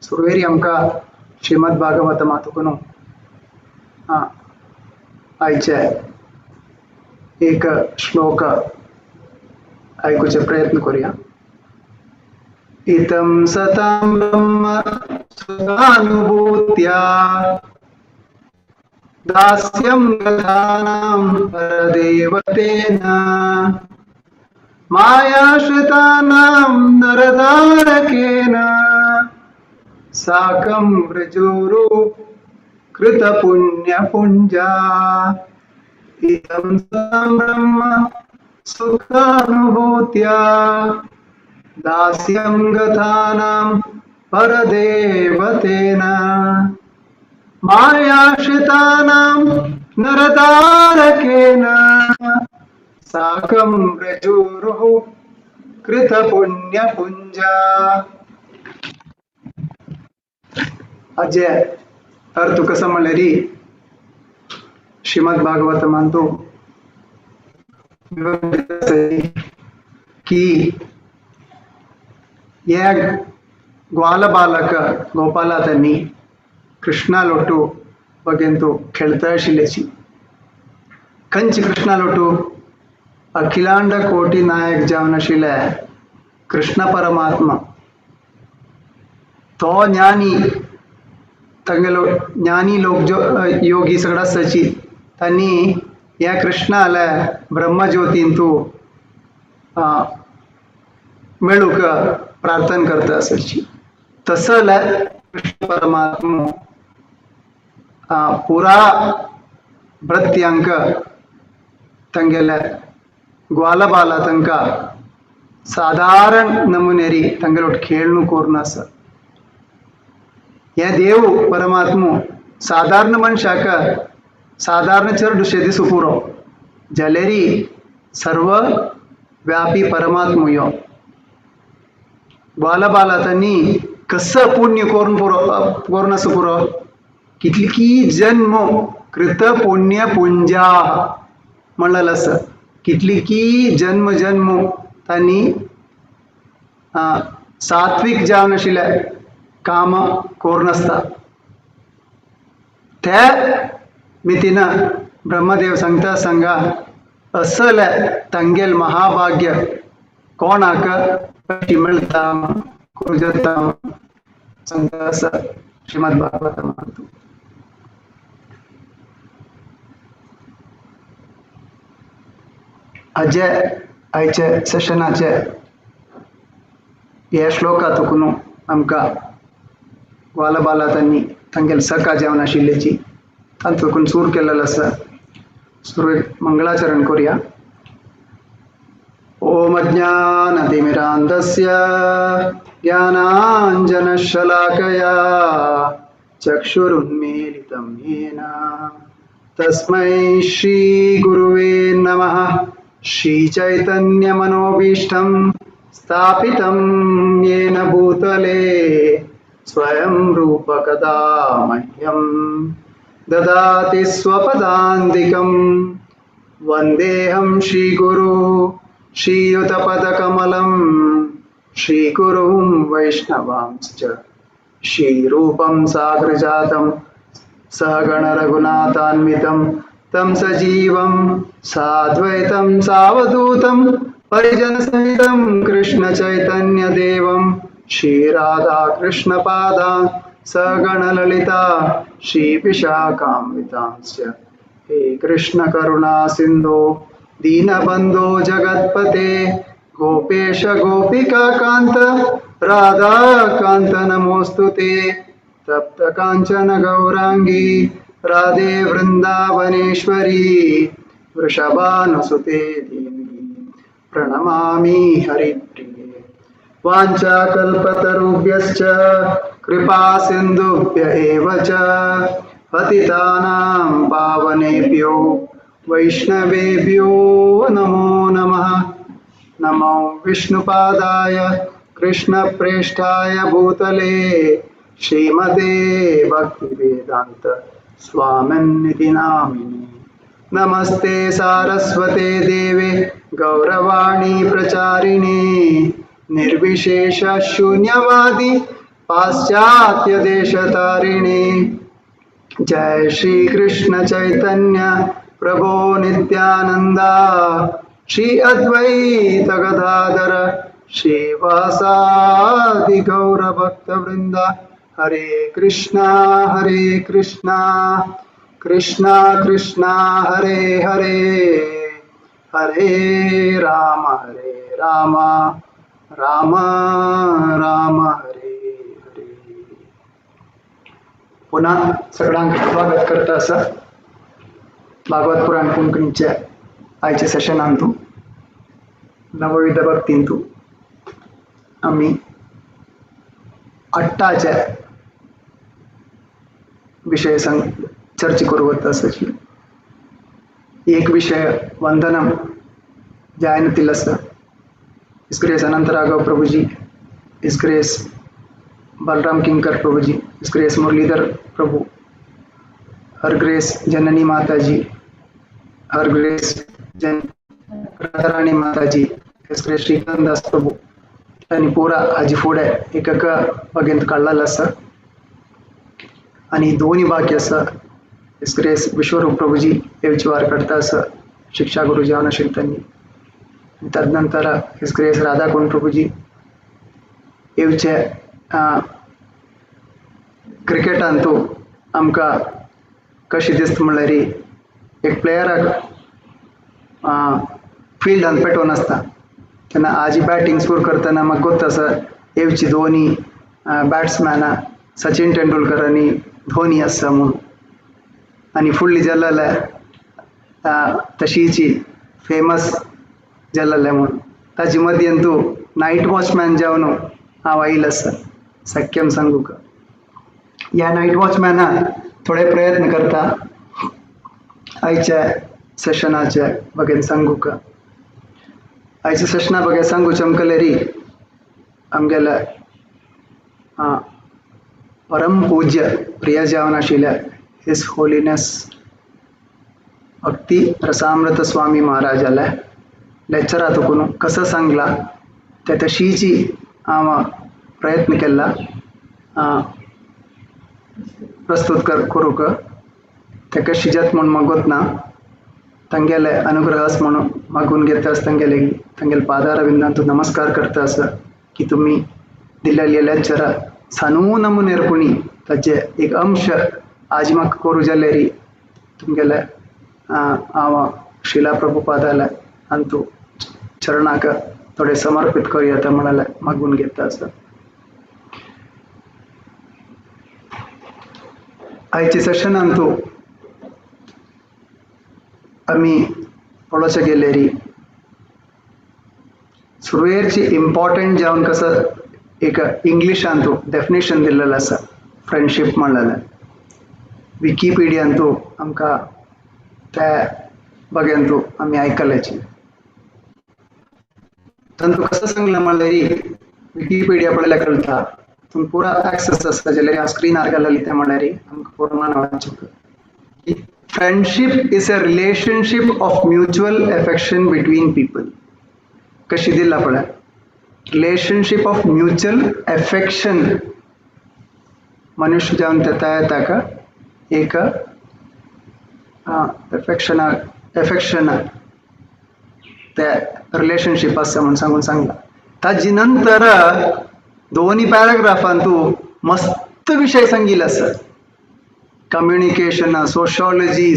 सुरवेरी आमकां श्रीमद भागवत तुकून आयचे एक श्लोक आयकुचे प्रयत्न करूया. इतम सतां ब्रह्म सुखानुभूत्या दास्यं गतानां परदेवतेन मायाश्रितानां नरदारकेन साकं व्रजोरु कृतपुण्यपुञ्जा. इदं सतां ब्रह्म सुखानुभूत्या दास्यं गतानां परदेवतेन मायाश्रितानां नरदारकेन साकं व्रजोरुः कृतपुण्यपुञ्जा. अजय अर्थ कसं म्हणल्यार श्रीमद भागवत मानतो की या ग्वाल बालक गोपाला त्यांनी कृष्णा लोटू बगेंतु खेळता आशिल्ल्याची. खंयची कृष्णा लोटू अखिलांड कोटी नायक जावन आशिल्ले कृष्ण परमात्मा तो ज्ञानी तांगेलो ज्ञानी लोक जो योगी सगळा आसाची तांणी ह्या कृष्णाले ब्रह्मज्योतींतू मेळूंक प्रार्थना करता आसाची. तसो जाल्यार कृष्ण परमात्मा पुरा भृत्यांक तांगेले ग्वालबाला तांकां सादारण नमुनेरी तांगेलो खेळणू करून आसा. हे देव परमात्मो सादारण मनशाक सादारण चेडुशे दिसूं पुरो जाल्यारी सर्व व्यापी परमात्मो यो ग्वालबाला तांणी कसं पुण्य करून पुरो करून आसूं पुरो कितली की जन्म कृत पुण्य पुंजा म्हणलेलं आसा. कितली की जन्म जन्म तांणी सात्विक जावन आशिल्ले काम करून आसता. त्या मितीन ब्रह्मदेव सांगता सांगा असले तांगेल महाभाग्य कोणाक कशी मेळटा करूं जाता सांगता आसा श्रीमद भागवत मानतो. अजय आयचे सेशनाचे हे श्लोका तुकून आमकां ग्वालबाला तांणी तांगेल सखा जेवण आशिल्ल्याची तांतून सूर केलेलो आसा. सुरवेक मंगलाचरण करूया. ओम अज्ञानतिमिरान्धस्य ज्ञानाञ्जनशलाकया चक्षुरुन्मीलितं येन तस्मै श्रीगुरुवे नमः. श्रीचैतन्यमनोभीष्टं स्थापितं येन भूतले स्वयं रूप कदा मह्यं ददाति स्वपदान्तिकं. वन्देऽहं श्रीगुरु श्रीयुतपदकमलं श्रीगुरुं वैष्णवांश्च श्रीरूपं साग्रजातं सहगणरघुनाथान्वितं तं सजीवं साद्वैतं सावधूतं परिजनसहितं कृष्णचैतन्यदेवं श्रीराधाकृष्णपादान् सगणललिता श्रीविशाखान्वितांश्च. हे कृष्ण करुणा सिन्धो दीनबन्धो जगत्पते गोपेश गोपिकाकान्त राधाकान्त नमोऽस्तु ते. तप्त काञ्चन गौराङ्गी राधे वृन्दावनेश्वरी वृषभानुसुते देवी प्रणमामि हरिप्रिये. वाञ्छाकल्पतरुभ्यश्च कृपा सिन्धुभ्य एव च पतितानां पावनेभ्यो वैष्णवेभ्यो नमो नमः. नमो विष्णुपादाय कृष्णप्रेष्ठाय भूतले श्रीमते भक्तिवेदान्त स्वामिन्निति नामिने. नमस्ते सारस्वते देवे गौरवाणी प्रचारिणे निर्विशेष शून्यवादी पाश्चात्य देशतारिणे। जय श्री कृष्ण चैतन्य प्रभो नित्यानंदा, श्री अद्वैत गदाधर श्रीवासादि गौर भक्त वृंदा। हरे कृष्णा हरे कृष्णा कृष्णा कृष्णा हरे हरे, हरे राम हरे राम राम राम हरे हरे। पुन्हा सगळ्यांक स्वागत करता आसा भागवत पुराण कोंकणीच्या आयच्या सेशनांतू नवविध भक्तींतू आमी अट्टाच्या विषय सांग चर्चा करू वता आसाची। एक विषय वंदनम जायन आसा। His grace Anant Raghav Prabhuji, his grace Balram Kinkar Prabhuji, his grace Muralidhar Prabhu, her grace Janani Mataji, her grace Jan Radharani Mataji, his grace Shrikant Das Prabhu आनी पुरा हाजी फुडें एक एका बगेंत काडलेलो आसा आनी दोनूय बाकी आसा। His grace विश्वरूप प्रभुजी हे विचार करता आसा, शिक्षा गुरू जावन आशिल्ले तांणी। तदनंतर his grace Radhakund Prabhuji येवचे क्रिकेटांतू आमकां कशें दिसता म्हणल्यार एक प्लेयराक फिल्डान पेटोवन आसता तेन्ना आजी बॅटींग सुरू करतना म्हाका गोत्त आसा येवची दोनी बॅट्समॅनां सचिन तेंडुलकर आनी धोनी आसा म्हूण, आनी फुडली जाल्ले तशीची फेमस जाल्ले म्हूण। ताजे मदीं तूं नायट वॉचमॅन जावन हांव आयिल्लो आसा सख्यम सांगूक। ह्या नायट वॉचमॅनान थोडे प्रयत्न करता आयच्या सेशनाचे बगेन सांगूक। आयच्या सेशना बगेन सांगू चमकलेरी आमगेल्या परम पूज्य प्रिय जावन आशिल्ल्या his holiness भक्ती रसामृत स्वामी महाराजाल्या लेक्चरा तुकून कसं सांगला ते तशीची हांव प्रयत्न केला प्रस्तुत करूंक। ते कशी जात म्हूण मागोत ना, तांगेले अनुग्रहास म्हणून मागून घेता आसा, तांगेले तांगेले पादारविंदांतू नमस्कार करता आसा की तुमी दिल्लेल्या लेक्चरा सानू नमुनेरपुणी ताजे एक अंश आज म्हाका करूं जाल्यार तुमगेले हांव शिला प्रभुपादाल्या अंतू चरणाक थोडे समर्पित करूया म्हणाले मागून घेता आसा। आयच्या सेशनांतू आमी पळोवचे गेल्यार सुरवेरची इम्पॉर्टंट जावन कसं एक इंग्लिशांतू डेफिनेशन दिल्लेलं आसा फ्रेंडशीप म्हणलेलें। विकिपिडियांतू आमकां त्या बगेंतू आमी आयकल्याची तांतू कसं सांगलां म्हणल्यार विकिपिडिया पळयल्यार कळटा तुमकां पुरा एक्सेस आसा जाल्यार हांव स्क्रिनार घालली तें म्हणल्यार आमकां पुरा वाचूंक। Friendship is a relationship of mutual affection between people. कशी दिला पळय, रिलेशनशीप ऑफ म्युच्युअल एफेक्शन मनुष्य जावन तेता ताका एक एफेक्शना एफेक्शन ते रिलेशनशीप आसा म्हूण सांगून सांगला। ताजे नंतर दोन्ही पॅराग्राफांतू मस्त विशय सांगिल्लो आसा, communication, sociology,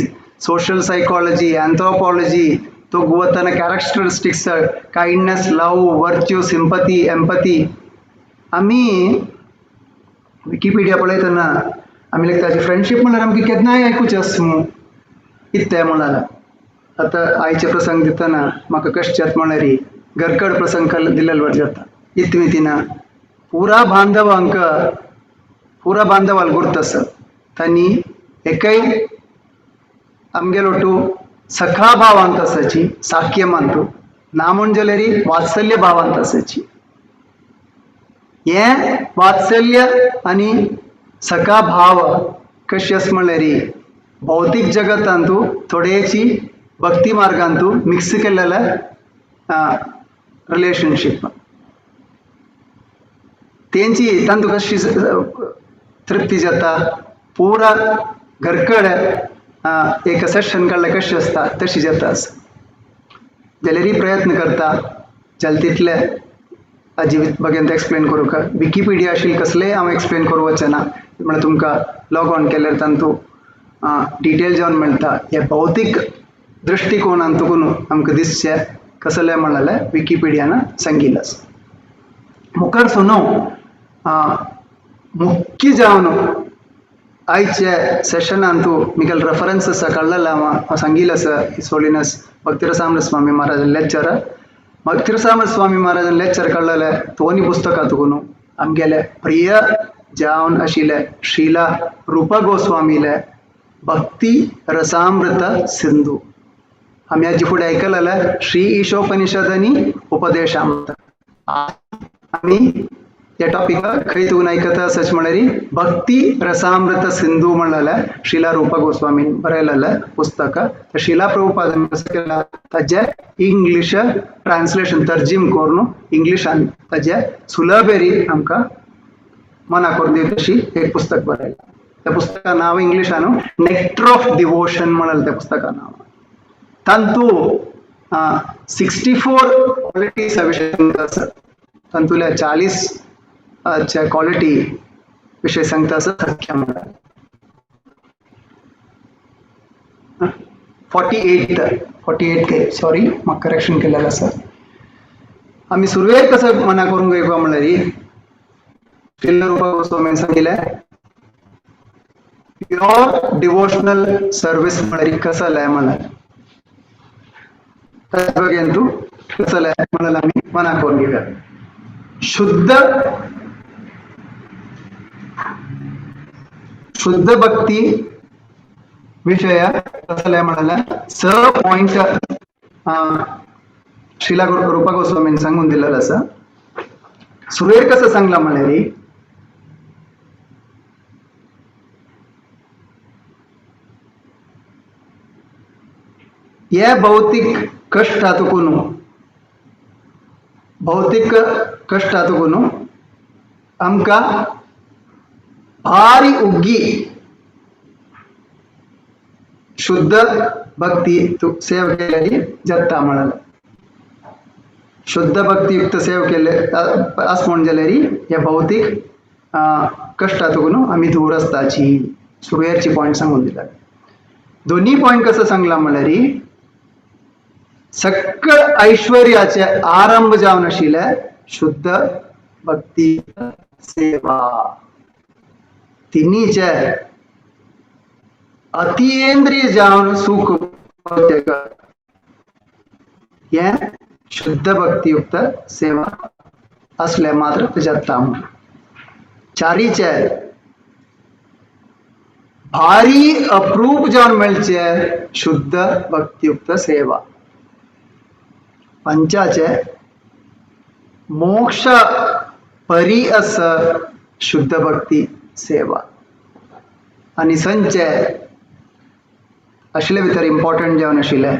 social psychology, anthropology, तो गोवताना characteristics, kindness, love, virtue, sympathy, empathy. आमी विकिपिडिया पळयतना आमी लायक ताजी फ्रेंडशीप म्हणल्यार आमकां केन्नाय आयकुचें आसा मू इतलें म्हणाला। आतां आयचे प्रसंग दितना म्हाका कशें जाता म्हणल्यार घरकड प्रसंग दिल्लेल बरें जाता। इतली तिना पुरा बांधवांक पुरा बांधवाल गुर्त आसा तांणी एकय आमगेलो टू सखा भावांत आसाची साख्य मानतो ना म्हण जाल्यार वात्सल्य भावांत आसाची। हें वात्सल्य आनी सखा भाव कशें आसा म्हणल्यार भौतीक जगतांतू थोडेची भक्ती मार्गांतू मिक्स केलेले रिलेशनशीप। तेंची तांतू कशी तृप्ती जाता पुरा घरकडे एक सेशन काडल्यार कशी आसता तशी जाता. जाल्यारय प्रयत्न करता जाल्यार तितले जिवीत बगेन एक्सप्लेन करूंक. विकिपिडिया आशिल्लें कसलेंय हांव एक्सप्लेन करूं वचना, म्हळ्यार तुमकां लॉग ऑन केल्यार तांतू डिटेल जावन मेळटा. हे भौतीक दृश्टिकोणान तुकून आमकां दिसचें कसलें म्हणलें विकिपिडियान सांगिल्लें आसा. मुखार सुनो मुख्य जावन आयचे सेशनान तूं मिगेल रेफरन्सीस काडलेले हांव सांगिल्लें आसा. His holiness Bhaktirasamrita Swami Maharaj lecture, Bhaktirasamrita Swami महाराजान लेक्चर काडलेले दोनी पुस्तकां तुकून आमगेले प्रिय जावन आशिल्ले श्रीला रूपा गोस्वामीले भक्ती रसामृत सिंधू. आमी हाजे फुडें आयकलेले श्री ईशोपनिषद आनी उपदेशामृत. आमी ह्या टॉपिकाक खंय तुकून आयकता सच म्हळ्यार भक्ती रसामृत सिंधू म्हणलेले श्रीला रूपा गोस्वामीन बरयलेलें पुस्तक. श्रीला प्रभुपादान कसं केलां ताजें इंग्लीश ट्रान्सलेशन तर्जीम करून इंग्लिशान ताजें सुलभेरी आमकां मना करून दिता तशी एक पुस्तक बरयलां. त्या पुस्तका नांव इंग्लिशान नेक्टर ऑफ डिवोशन म्हणलें त्या पुस्तका नांव. तांतू 64 क्वालिटीज विशय आसा. तांतुल्या 40 क्वालिटी विशय सांगता आसा सख्या म्हणल्यार 48 सॉरी म्हाका करेक्शन केलेलें आसा. आमी सुरवेक कसं मना करूंक येवपा म्हणल्यार श्रील रूपा गोस्वामीन सांगिल्लें प्युअर डिवोशनल सर्वीस म्हळ्यार कसलें म्हणल्यार बघेन तूं कसलें म्हणल्यार आमी मना करून घेवया. शुद्ध शुद्ध भक्ती विषय कसलें म्हणल्यार 6 पॉयंट श्रीला रूपा गोस्वामीन सांगून दिलेलो आसा. सुरवेर कसं सांगलां म्हणल्यार हे भौतीक कष्टातून भौतीक कष्टातून आमकां भारी उग्गी शुद्ध भक्ती सेव केल्यारी जाता म्हणलें. शुद्ध भक्तियुक्त सेव केले अस म्हण जाल्यारी हे भौतीक कष्टातून आमी दूर आसताची सुरवेरची पॉयंट सांगून दिला. दोन्ही पॉयंट कसं सांगला म्हणल्यार सगळ ऐश्वर्याचे आरंभ जावन आशिल्ले शुद्ध भक्ती सेवा. तिन्हीचे अतियेंद्रिय जावन सुख हें शुद्ध भक्तियुक्त सेवा असले मात्र जाता. चारीचे भारी अप्रूप जावन मेळचे शुद्ध भक्तियुक्त सेवा. पंचाचे मोक्ष परी अस शुद्ध भक्ती सेवा. आनी संचे आशिल्ले भितर इम्पॉर्टंट जावन आशिल्ले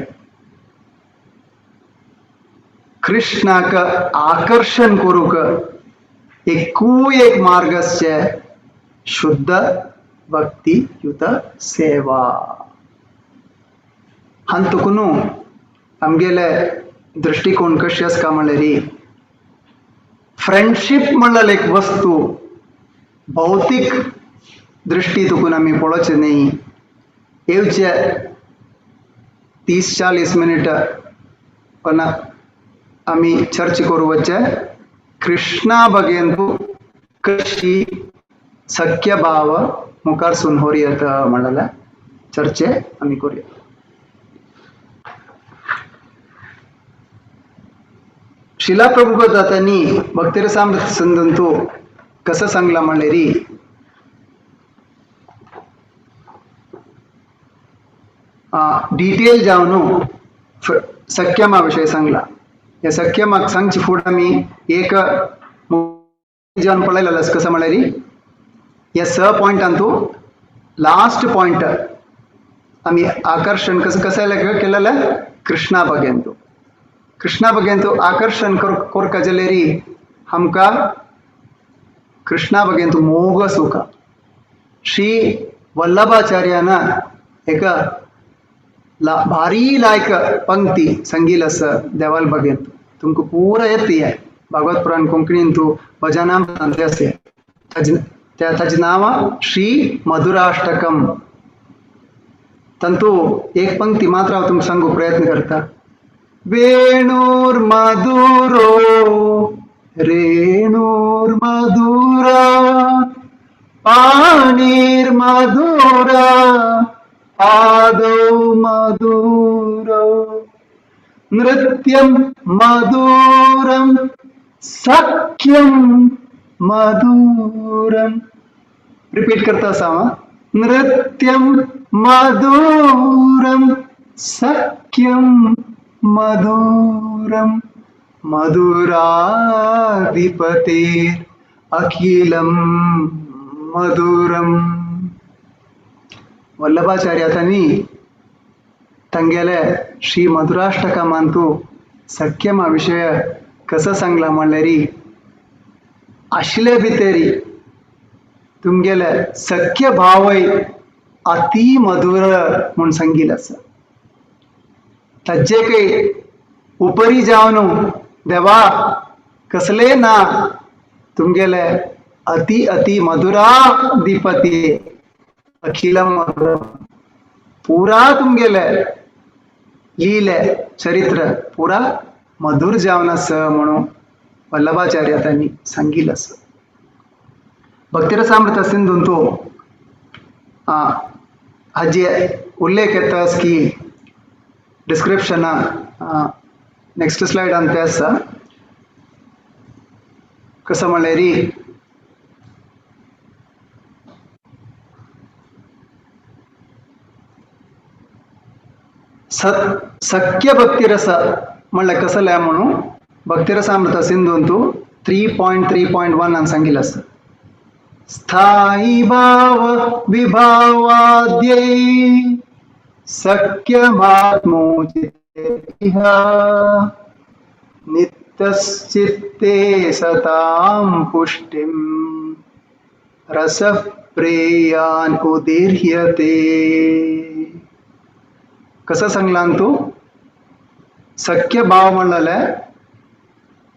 कृष्णाक आकर्शण करूंक एकूय एक मार्ग आसचे शुद्ध भक्तियुत सेवा. हातूंत आमगेले दृष्टिकोण कशें आसता म्हणल्यार फ्रेंडशीप म्हणल्यार एक वस्तू भौतीक दृष्टी तुकून आमी पळोवचें न्ही. येवचे 30-40 मिनट आमी चर्च करूं वचचे कृष्णा बगेन कशी सख्य भाव मुखार सून होरयत म्हणलें चर्चे आमी करुया. शिला प्रभुपादांनी भक्तिरसामृत सिंधूंतू कसं सांगला म्हणल्यार डिटेल जावन सख्यमा विशय सांगला. ह्या सख्यमाक सांगचे फुडें आमी एक जावन पळयलेलो कसं म्हणल्यार ह्या 6 पॉयंटांतू लास्ट पॉयंट आमी आकर्शण कसं कसं केलेलें कृष्णा बगेंतू. कृष्णा बगेंतू आकर्शण कोरका जाल्यार आमकां कृष्णा बगेन तूं मोग सुखा. श्री वल्लभाचार्यान एक भारी लायक पंक्ती संगील आसा देवाल बगेन तुमकां पुरा येत आहे भागवत पुराण कोंकणीन तूं भजनां आसा ताजें नांव श्री मधुराष्टकम. तंतु एक पंक्ती मात्र हांव तुमकां सांगू प्रयत्न करता. वेणुर्मधुरो रेणुर्मधुरा पाणिर्मधुरा पादौ मधुरौ नृत्यं मधुरं सख्यं मधुरं. रिपीट करता आसा हांव. नृत्यं मधुरं सख्यं मधुरं मधुराधिपतेर् अखिलं मधुरं. वल्लभाचार्य तांणी तांगेले श्री मधुराष्टकमांतू सख्यमा विशय कसो सांगला म्हणल्यार आशिल्ले भितरी तुमगेले सख्य भावय अति मधुर म्हूण सांगिल्लें आसा. ताजे काही उपरी जावन देवा कसले ना तुमगेले अति अति मधुराधिपती अखिल मधुर पुरा तुमगेले लिहिले चरित्र पुरा मधुर जावन आसा म्हणून वल्लभाचार्य तांणी सांगिल्लें आसा. भक्तिरसामृत सिंधूंतू हाजे उल्लेख येता की डिस्क्रिप्शन नेक्स्ट स्लायडान तें आसा. कसो म्हणल्यार सख्य भक्तिरस म्हणल्यार कसलें म्हणून भक्तिरसामृत सिंधूंतू 3.3.1 आन सांगिल्लें आसा. स्थायी भाव विभावाद्यै सख्यमात्मोचितेह नित्यश्चित्ते सतां पुष्टिं रसः प्रेयान उदीर्यते. कसं सांगलां तूं सख्य भाव म्हणलें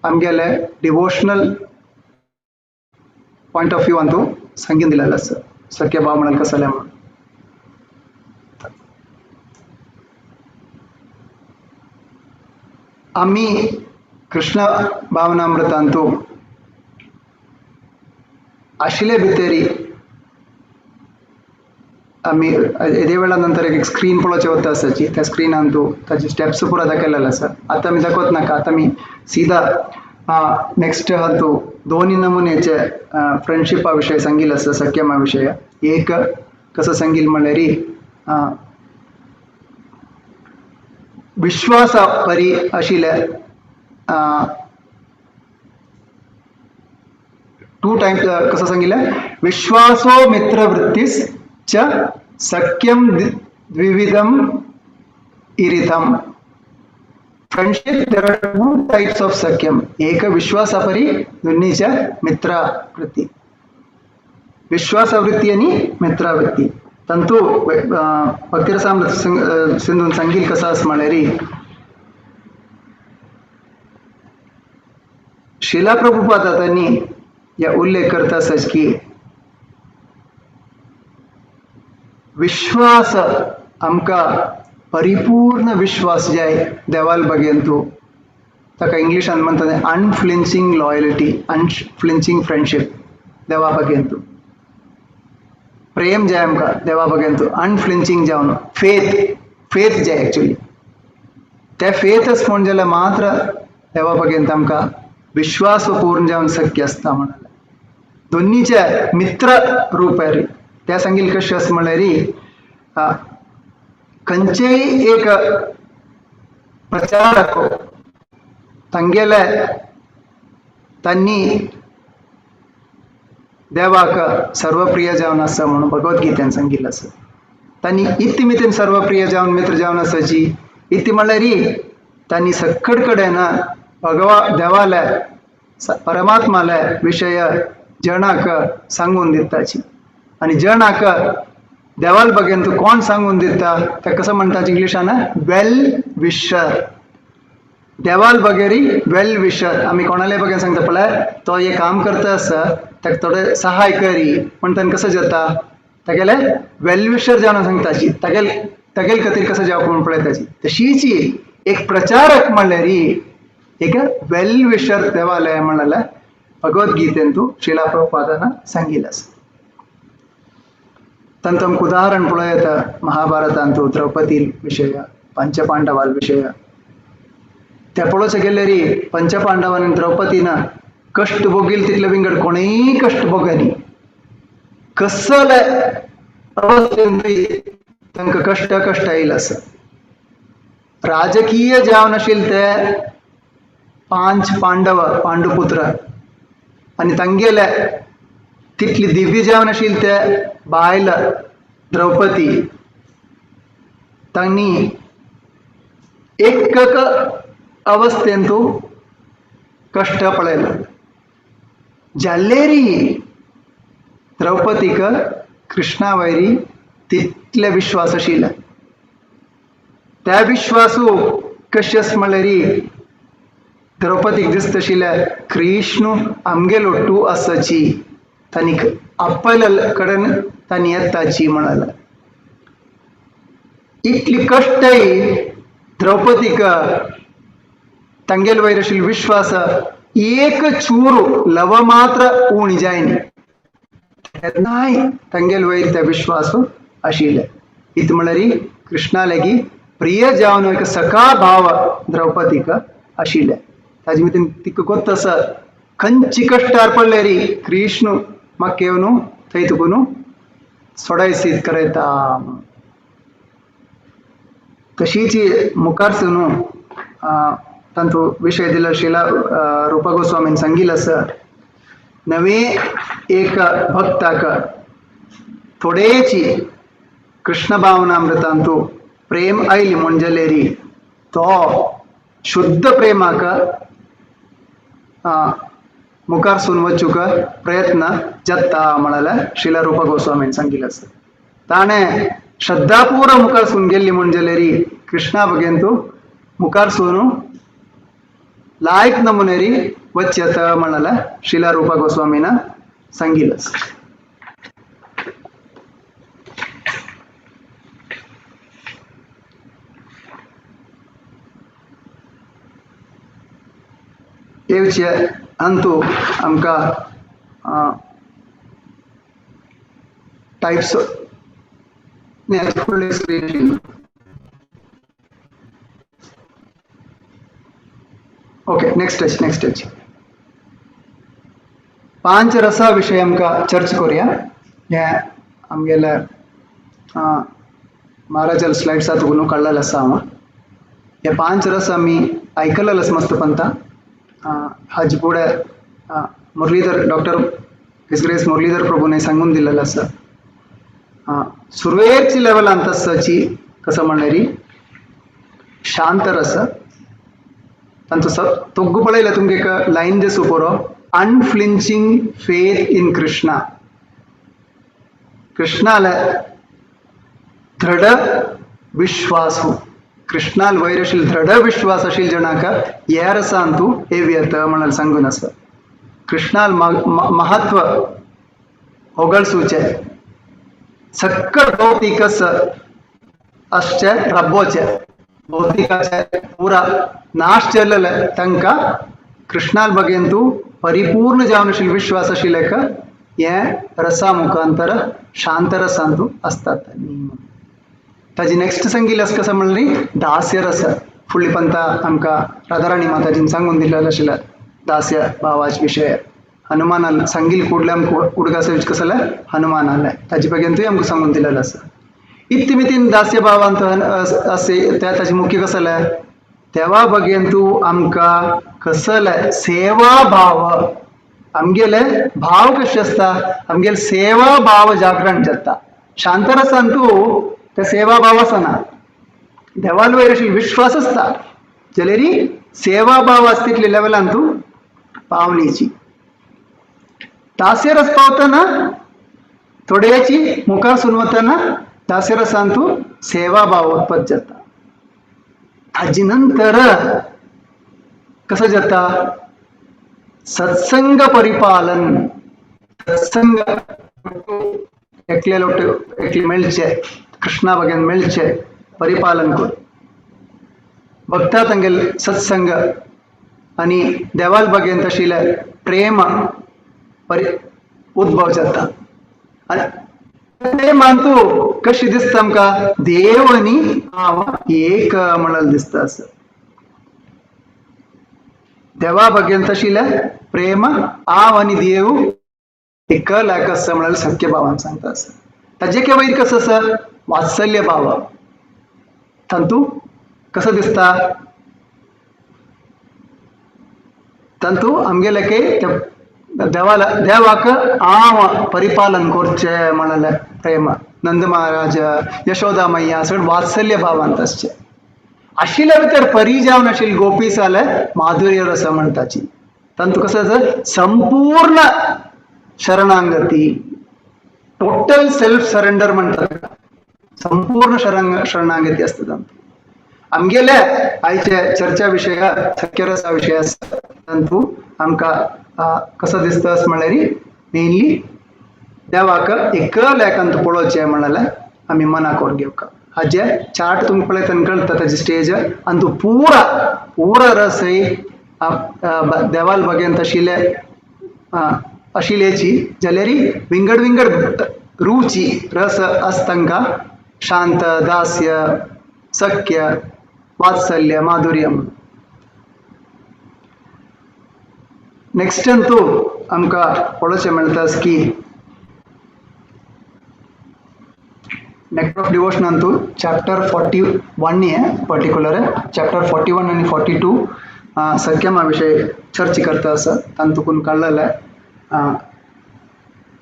आमगेले devotional point of view Antu सांगून दिलेलं आसा सख्य भाव म्हणल्यार कसलें म्हणून. आमी कृष्ण भावनामृतांतू आशिल्ले भितरी आमी येदे वेळा नंतर एक स्क्रीन पळोवचें वता आसाची त्या स्क्रिनान तूं ताचे स्टेप्स पुरा दाखयलेले आसा. आतां आमी दाखोवत नाका. आतां आमी सीधा नेक्स्ट आहा तूं दोनी नमुन्याचे फ्रेंडशिपा विशय सांगिल्लें आसा सख्यमा विशय. एक कसो सांगिल्लें म्हणल्यार विश्वासा परी आशिल्ले टू टायम्स कसं सांगिल्लें विश्वासो मित्रवृत्तीस च सख्यम द्विविधम इरितम. Friendship there are two types of सख्यम. एक विश्वासापरी दोन्हीच्या मित्रवृत्ती. विश्वासवृत्ती आणि मित्रवृत्ती. तंतु भक्तिरसामृत सिंधून सांगील कसं असं म्हणल्यार शिला प्रभुपाद तांणी या उल्लेख करता आसाच की विश्वास आमकां परिपूर्ण विश्वास जाय देवाल बगेन तूं ताका इंग्लिशान म्हणटा अनफ्लिंचिंग लॉयल्टी अनफ्लिंचिंग फ्रेंडशीप देवा बगेन तूं प्रेम जाय आमकां देवा बगेन तूं अनफ्लिंचिंग जावन फेथ फेथ जाय एक्चुली ते फेथच म्हण जाल्यार मात्र देवा बगेन आमकां विश्वास पूर्ण जावन शक्य आसता म्हणाले. दोन्हीचे मित्र रूप रे त्या सांगील कशें आसा म्हणल्यार खंयचेय एक प्रचारक तांगेले तांणी देवाक सर्वप्रिय जावन आसा म्हणून भगवद्गीतेन सांगिल्लें आसा. तांणी इत्तिमितीन सर्वप्रिय जावन मित्र जावन आसाची इत्ती म्हणल्यार तांणी सक्कड कडेन भगवा देवाले परमात्माले विशय जणाक सांगून दिताची. आनी जणाक देवाल बगेन तूं कोण सांगून दिता ते कसं म्हणटात इंग्लिशान वेल विशर. देवाल बगेरी वेल विशर. आमी कोणाले बगेन सांगता पळय तो हे काम करता आसा ताका थोडे सहाय करी म्हण तांकां कसं जाता तागेले वेल विशर जावन सांगताची तागेल तागेल खातीर कसं जावप म्हूण पळयताची. तशीच एक प्रचारक म्हणल्यार एक वेल विशर देवालय म्हणलें भगवद्गीतेंतु श्रीला प्रभुपादान सांगिल्लें आसा. तांतूं आमकां उदाहरण पळोवं येता महाभारतांतु द्रौपदी विशय, पंचपांडवाल विशय. ते पळोवचें गेल्यार पंचपांडवान द्रौपदीन कश्ट भोगील तितले विंगड कोणूय कश्ट भोगनी. कसले अवस्थेंतूय तांकां कश्ट कश्ट आयिल्लें आसा. राजकीय जावन आशिल्ले ते पांच पांडव पांडुपुत्र आनी तांगेले तितली दिव्य जावन आशिल्ले ते बायल द्रौपदी तांणी एक अवस्थेंतु कश्ट पळयले. जाल्लेरी द्रौपदीक कृष्णा वयरी तितले विश्वास आशिल्ले. त्या विश्वासू कशें म्हणल्यार द्रौपदीक दिसता आशिल्लें कृष्ण आमगेलो टू आसाची तांणी आपयले कडेन तांणी येताची म्हणलें. इतली कश्टय द्रौपदीक तांगेले वयर आशिल्लो विश्वास एक चूरू लव मात्र उणी जायनी तेन्नाय तांगेले वयर त्या विश्वास आशिल्ले. इत म्हणल्यार कृष्णा लागी प्रिय जावन एक सखा भाव द्रौपदीक आशिल्ले. ताजे भितर तिका गोत्त आसा खंयची कश्टार पडल्यार कृष्ण म्हाका येवन थंय तुका सोडायसीत करयता. तशीच मुखार न्हू तांचो विशय दिलो शिला रुपा गोस्वामीन सांगिल्लें आसा नवे एक भक्ताक थोडेची कृष्ण भावनामृतांतु प्रेम आयली म्हूण जाल्यार तो शुद्ध प्रेमाक मुखार सून वचूंक प्रयत्न जाता म्हणलें शिला रुपा गोस्वामीन सांगिल्लें आसा. ताणें श्रद्धापूर्व मुखार सून गेल्ली म्हूण जाल्यार कृष्णा बगेन तूं मुखार सून लायक नमुनेरी वचयत म्हणलें शिला रुपा गोस्वामीन सांगिल्लें आसा. येवचे अंतू आमकां टायप्स ओके नेक्स्ट नेक्स्ट पांच रसा विशय आमकां चर्चा करुया. हे आमगेले महाराजाल स्लायड्स तुका काडलेले आसा हांव. हे पांच रस आमी आयकलेले आसा मस्त पंता. हाजे फुडें Muralidhar doctor his grace Muralidhar प्रभूने सांगून दिलेलें आसा. सुरवेची लेवलांत आसची कसं म्हणल्यार शांत रस. तांचो तोग्गू पळयल्यार तुमकां एक लायन दिसू पुरो अनफ्लिंचिंग फेथ इन कृष्णा. कृष्णाले दृढ विश्वास, कृष्णाल वयर आशिल्लो दृढ विश्वास आशिल्ले जणांक ह्या रसान तूं येवयत म्हणून सांगून आसा. कृष्णाल महत्व होगळसूचें सक्कळ भौतिकस आसचें रब्बोचें भौतिकाचें पुरा नाश जाल्लें तांकां कृष्णाल बगेन तूं परिपूर्ण जावन आशिल्लो विश्वास आशिल्ले हें रसा मुखांतर शांत रसान तूं आसतात. ताजी नेक्स्ट सांगिल्लें आसा कसं म्हणल्यार दास्य रस. फुडली पंता आमकां राधाराणी माताजीन सांगून दिलेलें आशिल्लें दास्य भावाचे विशय. हनुमानान सांगिल्लें कुडले आमकां उडगास कसलें हनुमानालें ताजे बगेनूय आमकां सांगून दिलेलें आसा. इत्तिमितीन दास्य भावांत असे त्या ताजे मुख्य कसलें देवा बगेन तूं आमकां कसलें सेवा भाव आमगेले भाव कशें आसता आमगेले सेवा भाव जागरण जाता. शांत रसान तूं ते सेवा भाव आसना देवाल वयर आशिल्लो विश्वास आसता जाल्यार सेवा भाव आसता तितले लेवलान तूं पावनीची. दास्यरस पावतना थोड्याची मुखार वतना दास्यरसांतू सेवा भाव उत्पत्त जाता. ताजे नंतर कसं जाता, सत्संग परिपालन. सत्संग एकले लोट एकले मेळचे, कृष्णा बगेन मेळचे परिपालन कर भक्ता तांगेल सत्संग आनी देवाल बगेन तशिले प्रेम परि उद्भव जाता. आनी प्रेमान तूं कशी दिसता आमकां, देव आनी हांव एक म्हणलें दिसता आसा. देवा बगेन तशिले प्रेम हांव आनी देव एकल एक आसा म्हळ्यार सख्य भावान सांगता आसा. ताजे के वयर कसो आसा वात्सल्य भाव, तांतू कसो दिसता, तांतू आमगेले के देवाला देवाक हांव परिपालन करचें म्हणलें प्रेम. नंद महाराज यशोदा मैया सगळें वात्सल्य भावांत आसचें. आशिल्ल्या भितर परी जावन आशिल्ली गोपी जाले माधुर्य रस म्हणटाची. तांतू कसो आसा संपूर्ण शरणांगती, टोटल सेल्फ सरेंडर म्हणतात, संपूर्ण शरणागती आसता तांतू. आमगेले आयचे चर्चा विशय सख्यरसा विशय आसा तांतू आमकां कसो दिसता म्हणल्यार मेनली देवाक एकल एकांत पळोवचें म्हणल्यार आमी मना करून घेवका. हाजे चार्ट तुमकां पळयतना कळटा ताजी स्टेज आनी तूं पुरा पुरा रस देवाल बगेन आशिल्ले आशिल्ल्याची जाल्यार विंगड विंगड रुची रस आसता तांकां, शांत, दास्य, सख्य, वात्सल्य, माधुर्य. नेक्स्ट अंतू आमकां पळोवचें मेळटा की nectar of devotion Antu chapter 41 हे पर्टिक्युलर चॅप्टर 41 आनी 42 सख्यमा विशय चर्चा करता आसा. तांतून काडलेले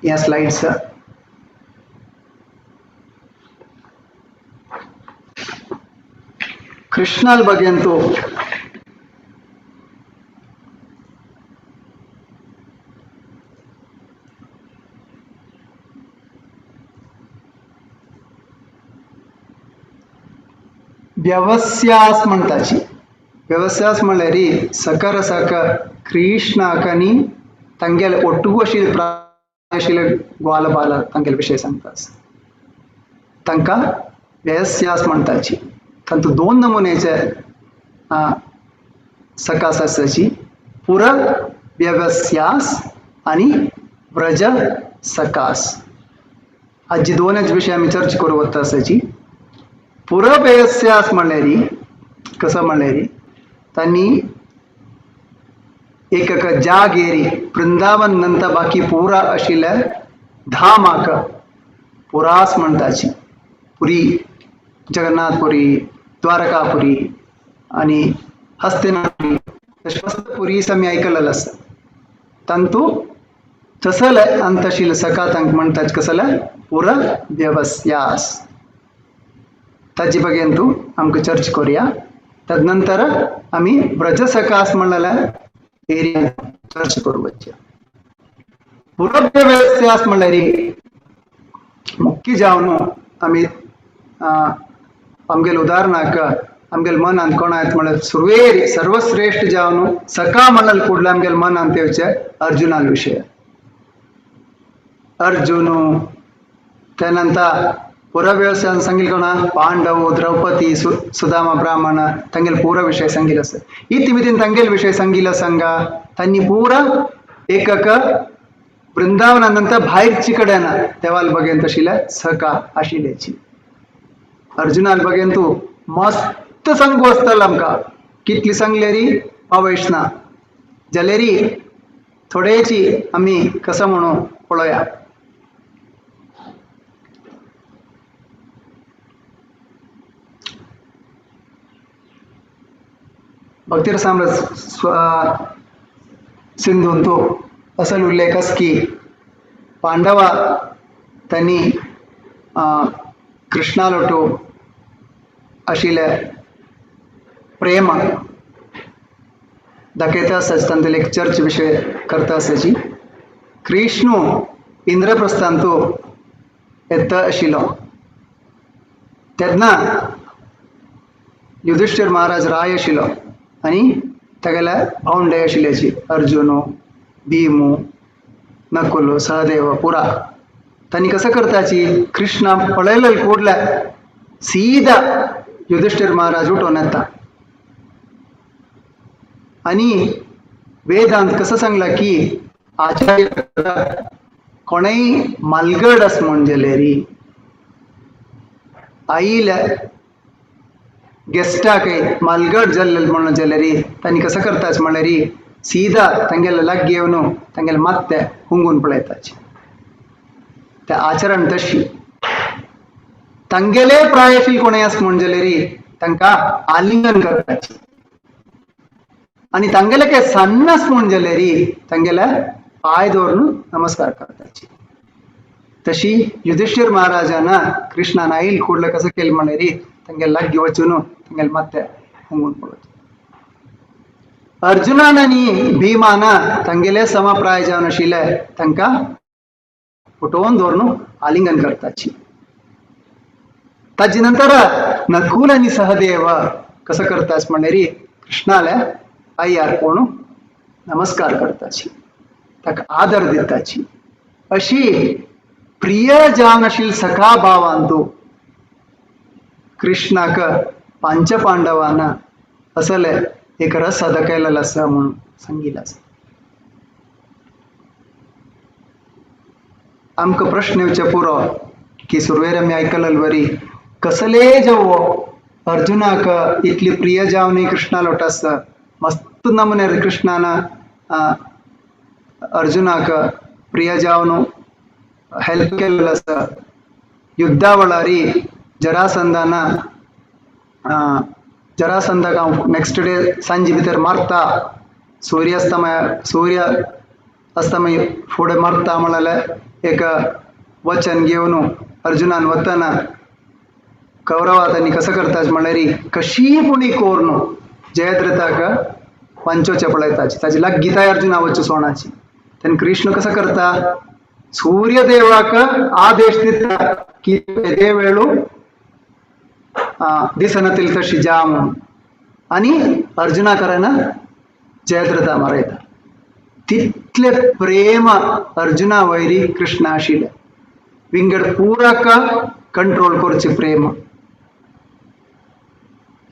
ह्या स्लायड्स. कृष्णाल बगेंतू व्यवस्यास म्हणटाची. व्यवस्यास म्हणल्यार सकर सक कृष्णाक आनी तांगेले ಒಟ್ಟುಗು आशिल्ले आशिल्ले ग्वाल बाल तांगेले विशय सांगता. तांकां व्यवस्यास म्हणटाची. तांतू दोन नमुन्याचे सकास आसाची, पुर व्यवस्यास आनी व्रज सकास. हाजी दोनच विशय आमी चर्चा करूं वता आसाची. पुरव्यवस्यास म्हणल्यार कसो म्हणल्यार तांणी एक जागेरी वृंदावन नंतर बाकी पुरा आशिल्ल्या धामाक पुरास म्हणटाची. पुरी, जगन्नाथपुरी, द्वारकापुरी आनी हस्तिनापुरी, तशें पुरीस आमी आयकलेलें आसा. तांतू तसले आनी तशिल्ले सका तांकां म्हणटात कसले पुर व्यवस्यास. ताजे बगेन तूं आमकां चर्चा करुया. तदनंतर आमी व्रजसकास म्हणलेले एरिया चर्चा करूं वचया. पुरव्यवस्यास म्हणल्यार मुख्य जावन आमी आमगेले उदाहरणाक आमगेले मनांत कोण येता म्हणल्यार सुरवेर सर्वश्रेश्ठ जावन सका म्हणलें कुडलें आमगेले मनांत येवचें अर्जुनाल विशय. अर्जुन त्यानंतर पुरव्यवसायान सांगितलं कोणा पांडव, द्रौपदी, सुदामा ब्राह्मण तांगेले पुरा विशय सांगितलं आसा. इतिमितीन तांगेले विशय सांगितलं सांगा तांणी पुरा एकक वृंदावना भायरची कडेन देवाल बगेन तशिल्या सका आशिल्ल्याची. अर्जुनाल बगेन तूं मस्त सांगू आसतालो आमकां, कितली सांगलेरी पावयश ना जाल्यारी थोडेची आमी कसो म्हणू पळोवया. भक्तिरसामृत सिंधूंतू असल उल्लेख आसा की पांडवा तांणी कृष्णालोटू आशिल्ले प्रेम दाखयता आसता, तांतले एक चर्च विशय करता आसाची. कृष्ण इंद्रप्रस्थांतु येता आशिल्लो तेन्ना युधिष्ठिर महाराज राय आशिल्लो आनी तागेले भावंडे आशिल्ल्याची अर्जुन, भीमू, नकुल, सहदेव पुरा. तांणी कसं करताची कृष्णा पळयलें ಕೂಡಲೇ सीधा युधिष्ठिर महाराज उठून येता. आणि वेदांत कसं सांगला की आचार्य कोणेय मालगड आस म्हूण जाल्यार आयिल्ल्या गेस्टाकय मालगड जाल्ले म्हणून जाल्यार तांणी कसं करताच म्हणल्यार सीधा तांगेले लागीं येवन तांगेले मात्ते हुंगून पळयताची. ते आचरण तशी. तांगेले प्रायशील कोणय आस म्हूण जाल्यार तांकां आलिंगन करताची आणि तांगेले काय सन्न आस म्हूण जाल्यार तांगेले पांय दवरून नमस्कार करताची. तशी युधिष्ठिर महाराजान कृष्णान आईल ಕೂಡಲೇ कसं केलं म्हणल्यार तांगेले लागीं वचून तांगेले मात्ते हुंगून पळोवचें. अर्जुनान आनी भीमान तांगेले समप्राय जावन आशिल्ले तांकां उठोवन दवरून आलिंगन करताची. ताजे नंतर नकुल आनी सहदेव कसं करताच म्हणल्यार कृष्णाले पांयार कोण नमस्कार करताची, ताका आदर दिताची. अशी प्रिय जावन आशिल्ले सखा भावांतू कृष्णाक पंचपांडवांना असले एक रस दाखयलेलो आसा म्हणून सांगिल्लें आसा. आमकां प्रश्न येवचे पुरो की सुरवेर आमी आयकलेले वरी कसले जेवो अर्जुनाक इतली प्रिय जावन कृष्णा लोट आसा, मस्त नमुन्यार कृष्णान अर्जुनाक प्रिय जावन हेल्प केल्लो आसा. युद्धा वेळार जरासंधान जरासंधाक हांव नेक्स्ट डे सांजे भितर मारता, सूर्यास्तमय सूर्य अस्तमय फुडें मारता म्हणलें एक वचन घेवन अर्जुनान वतना कौरवा तांणी कसं करतात म्हणल्यार कशीय पुणी करून जयद्रथाक वांचोवचें पळयताची, ताजी लागीं अर्जुना वचूं सोणाची. तेन्ना कृष्ण कसं करता सूर्यदेवाक आदेश दिता की ते वेळू दिसना तशी जा म्हणून आनी अर्जुना कडेन जयद्रथा मारयता. तितले प्रेम अर्जुना वयरी कृष्ण आशिल्लें. विंगड पुराक कंट्रोल करचें प्रेम.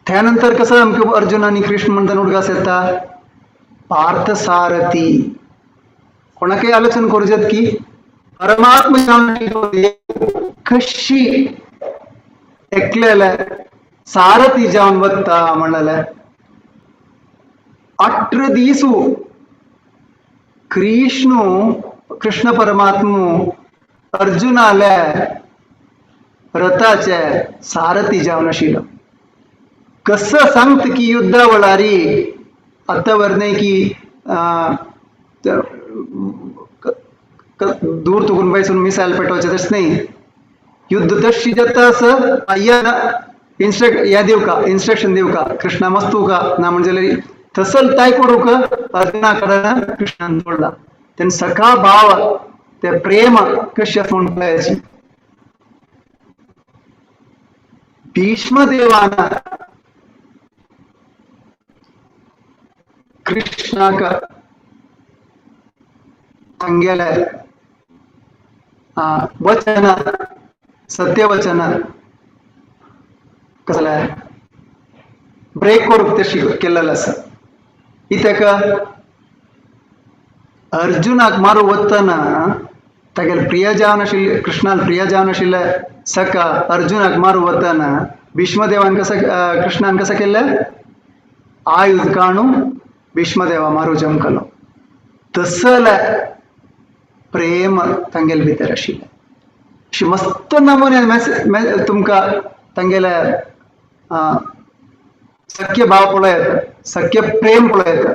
त्यानंतर कसं आमकां अर्जुन आनी कृष्ण म्हणटा उडगास येता पार्थसारथी. कोणाकय आलोचन करूं जात की परमात्मा कशी एकलेले सारथी जावन वता म्हणलेले 18 दीसू कृष्ण कृष्ण परमात्मू अर्जुनाले रथाचे सारथी जावन आशिल्लो. कसं सांगता की युद्धा वेळारी आतां वर की दूर तुकून बैसून मिसायल पेटोवचें तशें न्ही. युद्ध तशी जाता असं या इन्स्ट्रक्ट या दिवका इन्स्ट्रक्शन दिवका कृष्णा मस्तू का ना म्हणजे तसल काय करू का अर्जुना कडेन कृष्णान जोडला. तेन्ना सखा भाव ते प्रेम कशें आसा म्हूण पळयाची. भीष्मदेवान कृष्णाक तांगेले वचन सत्यवचन कसले ब्रेक करूंक तशी केल्लें आसा. कित्याक अर्जुनाक मारू वतना तागेले प्रिय जावन आशिल्ले कृष्णाल प्रिय जावन आशिल्ले सखा अर्जुनाक मारू वतना भीष्मदेवान कसं कृष्णान कसं केल्लें आयुध काणू भीष्मदेवा मारू जमकलो. तसले प्रेम तांगेले भितर आशिल्लें. अशी मस्त नमुने तुमकां तांगेले सख्य भाव पळयत, सख्य प्रेम पळयत.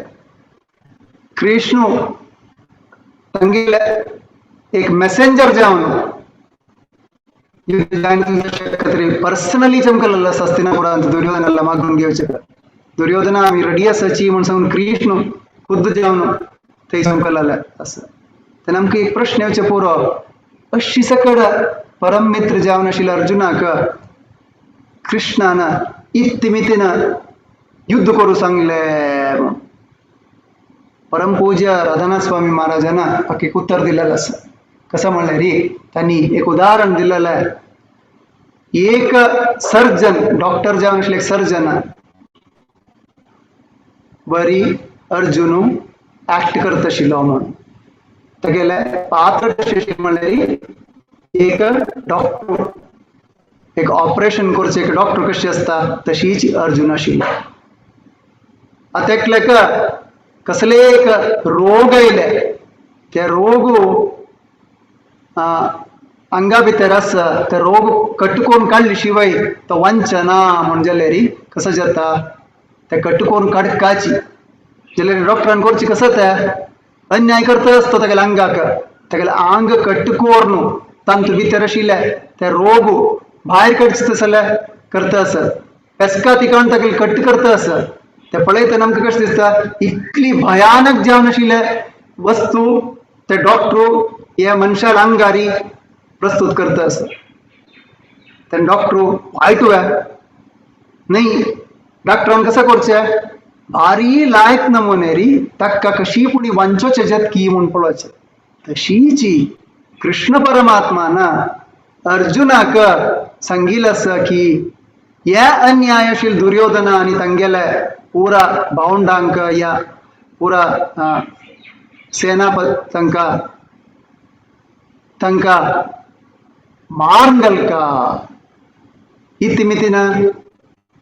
कृष्ण तांगेले एक मेसेंजर जावन पर्सनली चमकलेलो आसा हस्तिनापुरांत दुर्योधनाला मागून घेवचें. दुर्योधना आमी रेडी आसाची म्हूण सांगून कृष्ण खुद्द जावन थंय चमकलेले आसा. तेन्ना आमकां एक प्रश्न येवचें पुरो, अशी सकड परम मित्र जावन आशिल्ल्या अर्जुनाक कृष्णान इत्तिमितीन युद्ध करूं सांगलें म्हूण. परमपूज्य राधानाथ स्वामी महाराजान हाका एक उत्तर दिलेलें आसा. कसं म्हणलें री, तांणी एक उदाहरण दिलेलें. एक सर्जन, डॉक्टर जावन आशिल्ले एक सर्जन बरी अर्जुन एक्ट करता आशिल्लो म्हूण. तागेलें पात्र कशें आशिल्लें म्हणल्यार एक डॉक्टर, एक ऑपरेशन करचें एक डॉक्टर कशें आसता तशीच अर्जुन आशिल्लो. आतां एकल्याक कसले एक रोग आयले, ते रोग आंगा भितर आसा, ते रोग कट करून काडले शिवाय तो वांचना म्हूण जाल्यार कसो जाता, ते कट करून काडकाची जाल्यार डॉक्टरान करचें कसो, ते अन्याय करता आसता तागेल्या आंगाक, तागेलें आंग कट करून तांतू भितर आशिल्ले ते रोग भायर काडचे तसले करता आसा, पेसका तिकान तागेले कट करता आसा. ते पळयतना आमकां कशें दिसता, इतली भयानक जावन आशिल्ले वस्तू ते डॉक्टर ह्या मनशाल अंगारी प्रस्तुत करता आसा. तेन्ना डॉक्टर वायट न्ही, डॉक्टरान कसं करचें, भारी लायक नमुने री ताका कशी पुणी वांचोचें जतकी म्हूण पळोवचें. तशीच कृष्ण परमात्मान अर्जुनाक सांगिल्लें आसा की ह्या अन्यायशील दुर्योधना आनी तांगेले पुरा भावंडांक या पुरा सेनापत तांकां तांकां मारून घालका. इतिमितीन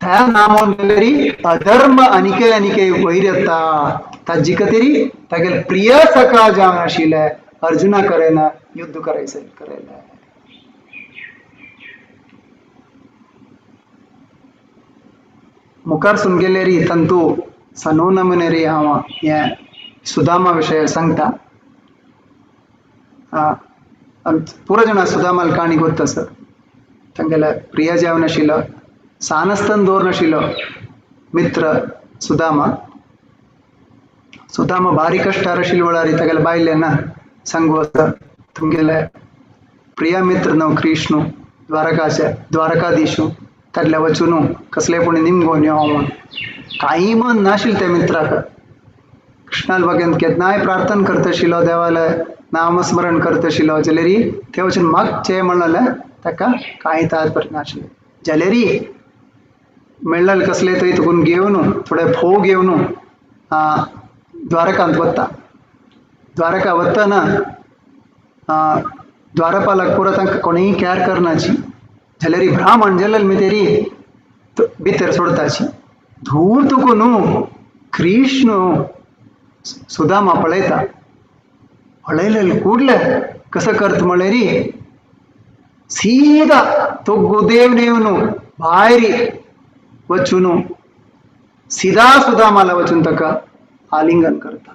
त्या नामोन जाल्यार अधर्म अनिके अनिके वयर येता, ताजी खातीर तागेले प्रिय सखा जावन आशिल्ले अर्जुना कडेन युद्ध करायचें करायलें. मुखार सून गेलेरी तंतू सनो नमुनेरी हांव हें सुदामा विशय सांगता. पुरो जाणां सुदामाल काणी गोत्त आसा. तांगेले प्रिय जावन आशिल्लो सान आसतना दवरून आशिल्लो मित्र सुदामा. सुदामा भारी कश्टार आशिल्ले वेळार तागेले बायले ना सांगू आसा, तुमगेले प्रिय मित्र न्हू कृष्णू द्वारकाचे द्वारकाधीशू तागेले वचून कसले पूण निमगोन यो म्हूण. कांय मन नाशिल्लें त्या मित्राक. कृष्णाल बागेन केन्नाय प्रार्थना करता आशिल्लो, देवाले नामस्मरण करता आशिल्लो, जाल्यार थंय वचून मागचें म्हणलें ताका कांय तात्पर्य नाशिल्लें. जाल्यार मेळ्ळें कसले थंय तुकून घेवन थोडे फोव घेवन द्वारकांत वता. द्वारका वतना द्वारपालक पुरो तांकां कोणूय कॅर करनाची, जाल्यार ब्राह्मण जाल्यार मितेरी भितर सोडताची. धूर तुकून कृष्ण सुदामा पळयता, पळयलें कुडले कसं करत म्हळ्यार सीदा तो देव येवन भायर वचून सीधा सुदामाला वचून ताका आलिंगन करता.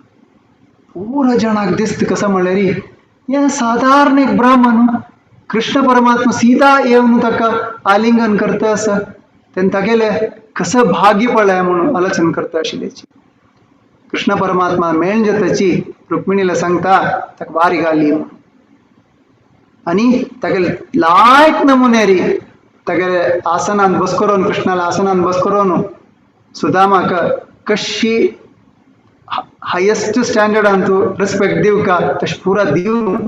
पुरो जाणाक दिसता कसं म्हळ्यार हे सादारण एक ब्राह्मण कृष्ण परमात्मा सीधा येवन ताका आलिंगन करता आसा. तेन्ना तागेलें कसं भाग्य पळय म्हणून आलोचन करता आशिल्ल्याची. कृष्ण परमात्मा मेळून जाताची रुक्मिणीला सांगता ताका वारी घाली म्हणून. आनी तागेले लायक नमुनेरी तागेले आसनान बस करून कृष्णाला आसनान बस करून सुदामाक कशी हायेस्ट स्टँडर्डान तूं रिस्पेक्ट दिवका तशें पुरा दिवन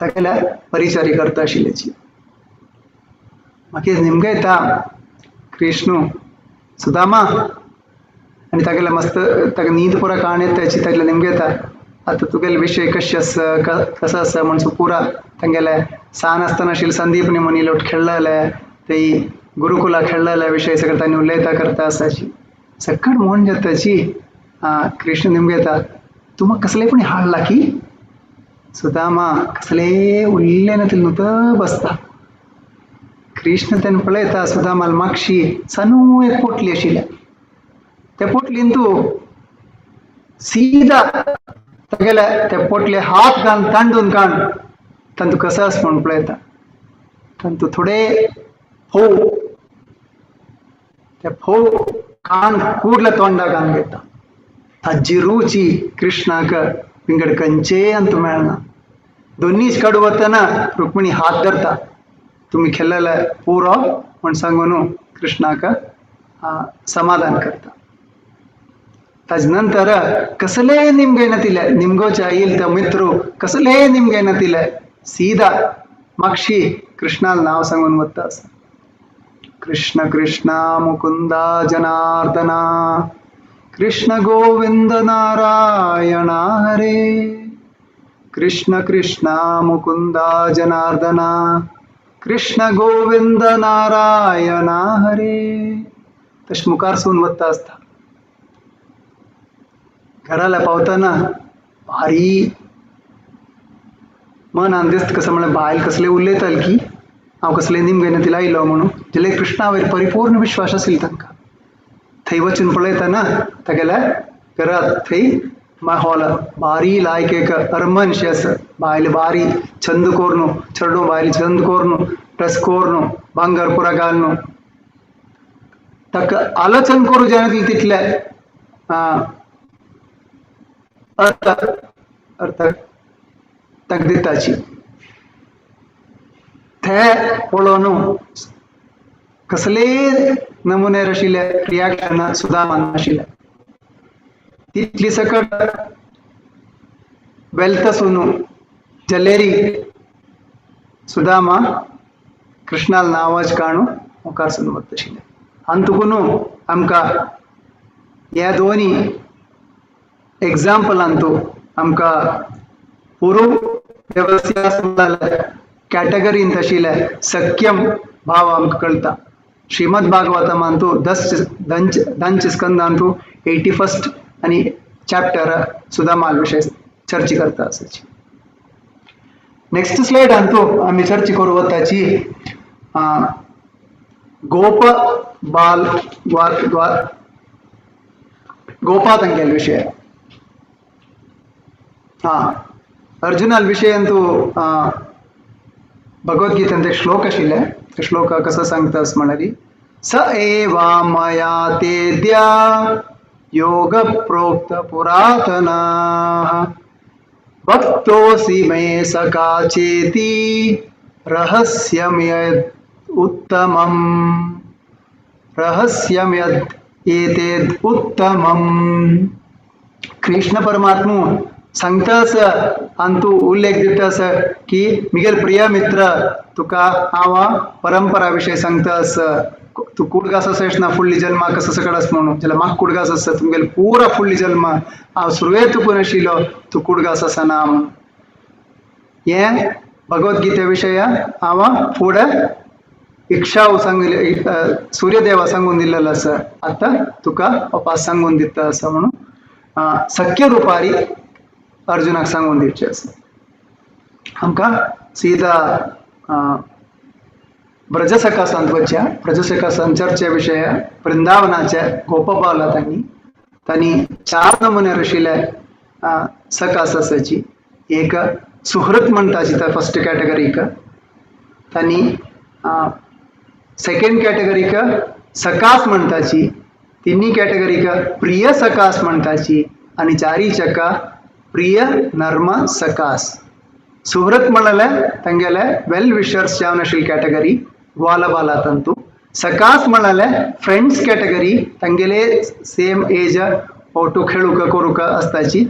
तागेल्या परिचारी करता आशिल्ल्याची. मागीर निमगयता कृष्णू सुदामा आनी तागेले मस्त ताका न्हीद पुरा काण येता ताची तागेले निमगयता आतां तुगेले विशय कशें आसा कसो आसा म्हण पुरा तांगेले सान आसतना आशिल्ले संदीपनी मुनी लोट खेळ्ळले ते गुरुकुला खेळ्ळले विशय सगळें तांणी उलयता करता आसाची सकट म्हूण जाताची. कृष्ण निमगयता तूं म्हाका कसले पूण हाडला की सुदामा कसले उरले ना नुत बसता. कृष्ण तेन्ना पळयता सुदामाल मागशी सनू एक पोटली आशिल्ल्या त्या पोटलीन तूं सीधा तागेले ते पोटले हात घालून तांडून काड तांतू कसो आसा म्हूण पळयता. तांतू थोडे फोव ते फोव कान कुडले तोंडाक घालून घेता. ताजी रुची कृष्णाक विंगड खंयचेय अंतू मेळना. दोन्ही कडेन वतना रुक्मिणी हात धरता, तुमी खेल्लेले पुरो म्हण सांगून कृष्णाक समाधान करता. ताजे नंतर कसलेय निमगे नातिले, निमगोच्या येईल तर मित्र कसलेय निमगे नातिले, सीधा मागशी कृष्णाला नाव सांगून वता आसा. कृष्ण कृष्ण मुकुंदा जनार्दना, कृष्ण गोविंद नारायण हरे, कृष्ण कृष्ण मुकुंदा जनार्दना, कृष्ण गोविंद नारायण हरे. तशें मुखार सून वता आसता. घराला पावतना भारी मनान दिसता कसं म्हळ्यार बायल कसले उलयताली की हांव कसले निमगेन तिला आयलो म्हणून, जाल्यार कृष्णा वयर परिपूर्ण विश्वास आशिल्लो तांकां. थंय वचून पळयतना तागेल्या घरांत थंय माहोल भारी लायक एक अरमनशें आसा. बायल बारी छंद कोरनू, चेडूं बायल छंद कोरनू, ड्रेस कोरनू, भांगर पुरा घालनू, ताका आलोचन करूं जायना तितलें अर्थ अर्थ ताका दिताची. ते पळोवन कसलेय नमुने आशिल्ले रियाक्शन सुद्दां नाशिल्लें. तितली सकट वेल्थ आसून जलेरी सुदामा कृष्णाल नांवाज काणू मुखार सून वता आशिल्लें. आनी तुकून आमकां ह्या दोनी एग्जाम्पलांतू आमकां पुरू वेवस्था कॅटेगरींत आशिल्लें सख्यम भाव आमकां कळटा. श्रीमद भागवतमांतू दंच स्कंदांतू 81 आनी चॅप्टर सुदामा विशय चर्चा करता आसाची. नेक्स्ट स्लायडांतू आमी चर्चा करूं वताची गोप बाल गोपा तांगेले विशय. हां, अर्जुनाल विशय अंतू भगवद्गीतेंत एक श्लोक आशिल्ले. श्लोक कसो सांगता अशें म्हळ्यार, स एवा मया तेद्या योग प्रोक्त पुरातना भक्तोऽसि मे सखा चेति रहस्यं यद् उत्तमम्, रहस्यं यद् एतेद् उत्तमम्. कृष्ण परमात्मू सांगता आसा आनी तूं उल्लेख दिता आसा की मिगेल प्रिय मित्र तुका हांव परंपरा विशय सांगता आसा. तूं कुडगास आसा ना फुडली जल्मा कसो सकड आसा म्हणून, जाल्यार म्हाका कुडगास आसा तुमगेले पुरा फुडली जल्मा हांव सुरवेक तुकून आशिल्लो तूं कुडगास आसा ना म्हणून. हें भगवद्गीते विशय हांव फुडें इक्षाव सांगिल्ले सूर्यदेवा सांगून दिल्लेलो आसा, आतां तुका वापास सांगून दिता आसा म्हणून सख्य रुपारी अर्जुनाक सांगून दिवचें आसा. आमकां सीधा ब्रजसखासांत वचया. ब्रजसखासांत चर्चे विशय वृंदावनाचे गोपबाला तांणी तांणी चार नमुने आशिल्ले सखास आसाची. एक सुहृत म्हणटाची त्या फर्स्ट कॅटेगरीक, तांणी सेकंड कॅटेगरीक सकास म्हणटाची, तिन्ही कॅटेगरीक प्रिय सकास म्हणटाची, आनी चारी चका प्रिय नर्म सकास. सुहृत म्हणलें तांगेले वेल विशर्स जावन आशिल्ली कॅटेगरी ग्वालबाला तंतू. सकास म्हणलें फ्रेंड्स कॅटेगरी तांगेले सेम एज ओटू खेळूक करूक आसताची.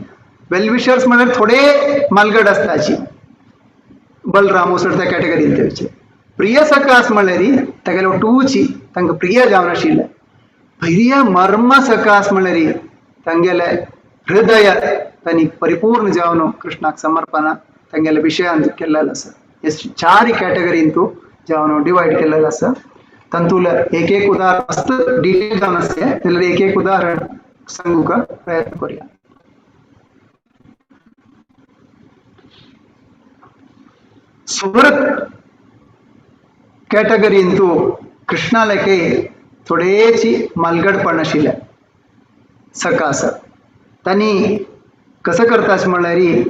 वेल विशर्स म्हणल्यार थोडे मालगड आसताची, बलराम उसळ त्या कॅटेगरीन तेवचे. प्रिय सकास म्हणल्यार तागेले ओटूची तांकां प्रिय जावन आशिल्लें. प्रिय मर्म सकास म्हणल्यार तांगेले हृदय तांणी परिपूर्ण जावन कृष्णाक समर्पण तांगेले विशयांत केल्लेलो आसा. हे चार कॅटेगरींतू जावन डिवायड केल्लेलो आसा. तातूंतले एक एक उदाहरण मस्त डिटेल जावन आसलें जाल्यार एक एक उदाहरण सांगूंक प्रयत्न करुया. सुहृत कॅटेगरींतू कृष्णालेके थोडेची मालगडपण आशिल्लें सकास. तांणी कसं करता अशें म्हणल्यार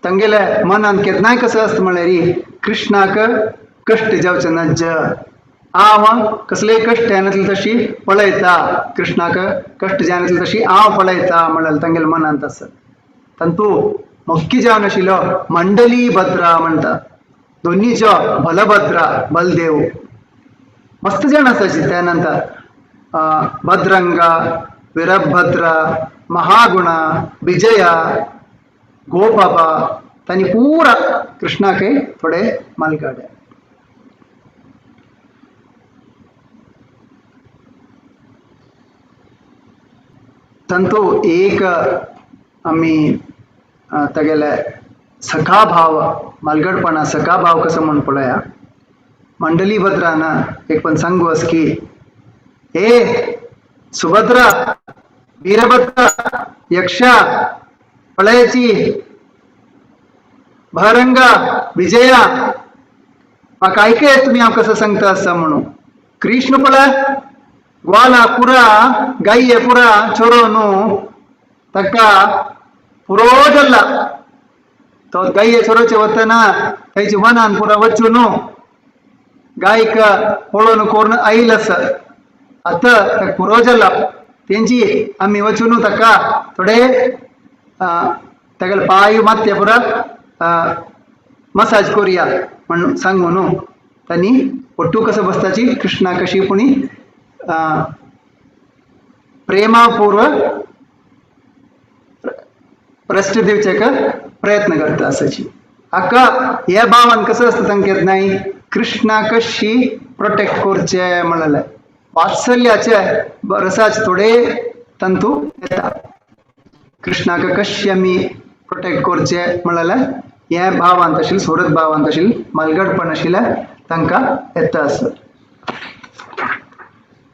तांगेल्या मनांत केन्नाय कसं आसता म्हणल्यार कृष्णाक कश्ट जावचें ना, हांव कसलेय कश्ट जायनासले तशी पळयता, कृष्णाक कश्ट जायनासले तशी हांव पळयता म्हणलें तांगेले मनांत आसा. तांतू मोक्की जावन आशिल्लो मंडली भद्रा म्हणटा, दोनीचो बलभद्रा बलदेव मस्त जाण आसाची. त्या नंतर भद्रंगा, वीरभद्रा, महागुणा, विजया, गोपाबा तांणी पुरा कृष्णाक थोडे मालगाडे. तांतू एक आमी तागेले सखाभाव मालगडपणा सखाभाव कसो म्हूण पळया. मंडली भद्रान एक पण सांगू आस की हे सुभद्रा, वीरभद्रा, यक्षा, पळयाची, भरंगा, विजया, म्हाका आयकय तुमी हांव कसो सांगता आसा म्हणून. कृष्ण पळय ग्वाला पुरा गाये पुरा चोरोन ताका पुरो जाल्ला. तो गाये चोरोचे वतना थंयची वनान पुरा वचून गायक पळोवन कोरून आयल आसा. आतां ताका पुरो जाला. तेंची आमी वचून ताका थोडे तागेले पांय मात्य पुरा मसाज करुया म्हण सांगू न्हू. तांणी ಒಟ್ಟು कसो बसताची कृष्णा कशी पुणी प्रेमापूर्व रेस्ट दिवचे प्रयत्न करता आसाची. हाका हे भावान कसो आसता तांकां येत नाही कृष्णा कशी प्रोटेक्ट करचे म्हणलें वात्सल्याचे रसाचे थोडे तंतू येता. कृष्णाक कशी आमी प्रोटेक्ट करचे म्हणलें हे भावांत आशिल्लें, सोरत भावांत आशिल्लें मालगडपण आशिल्लें तांकां येता आसत.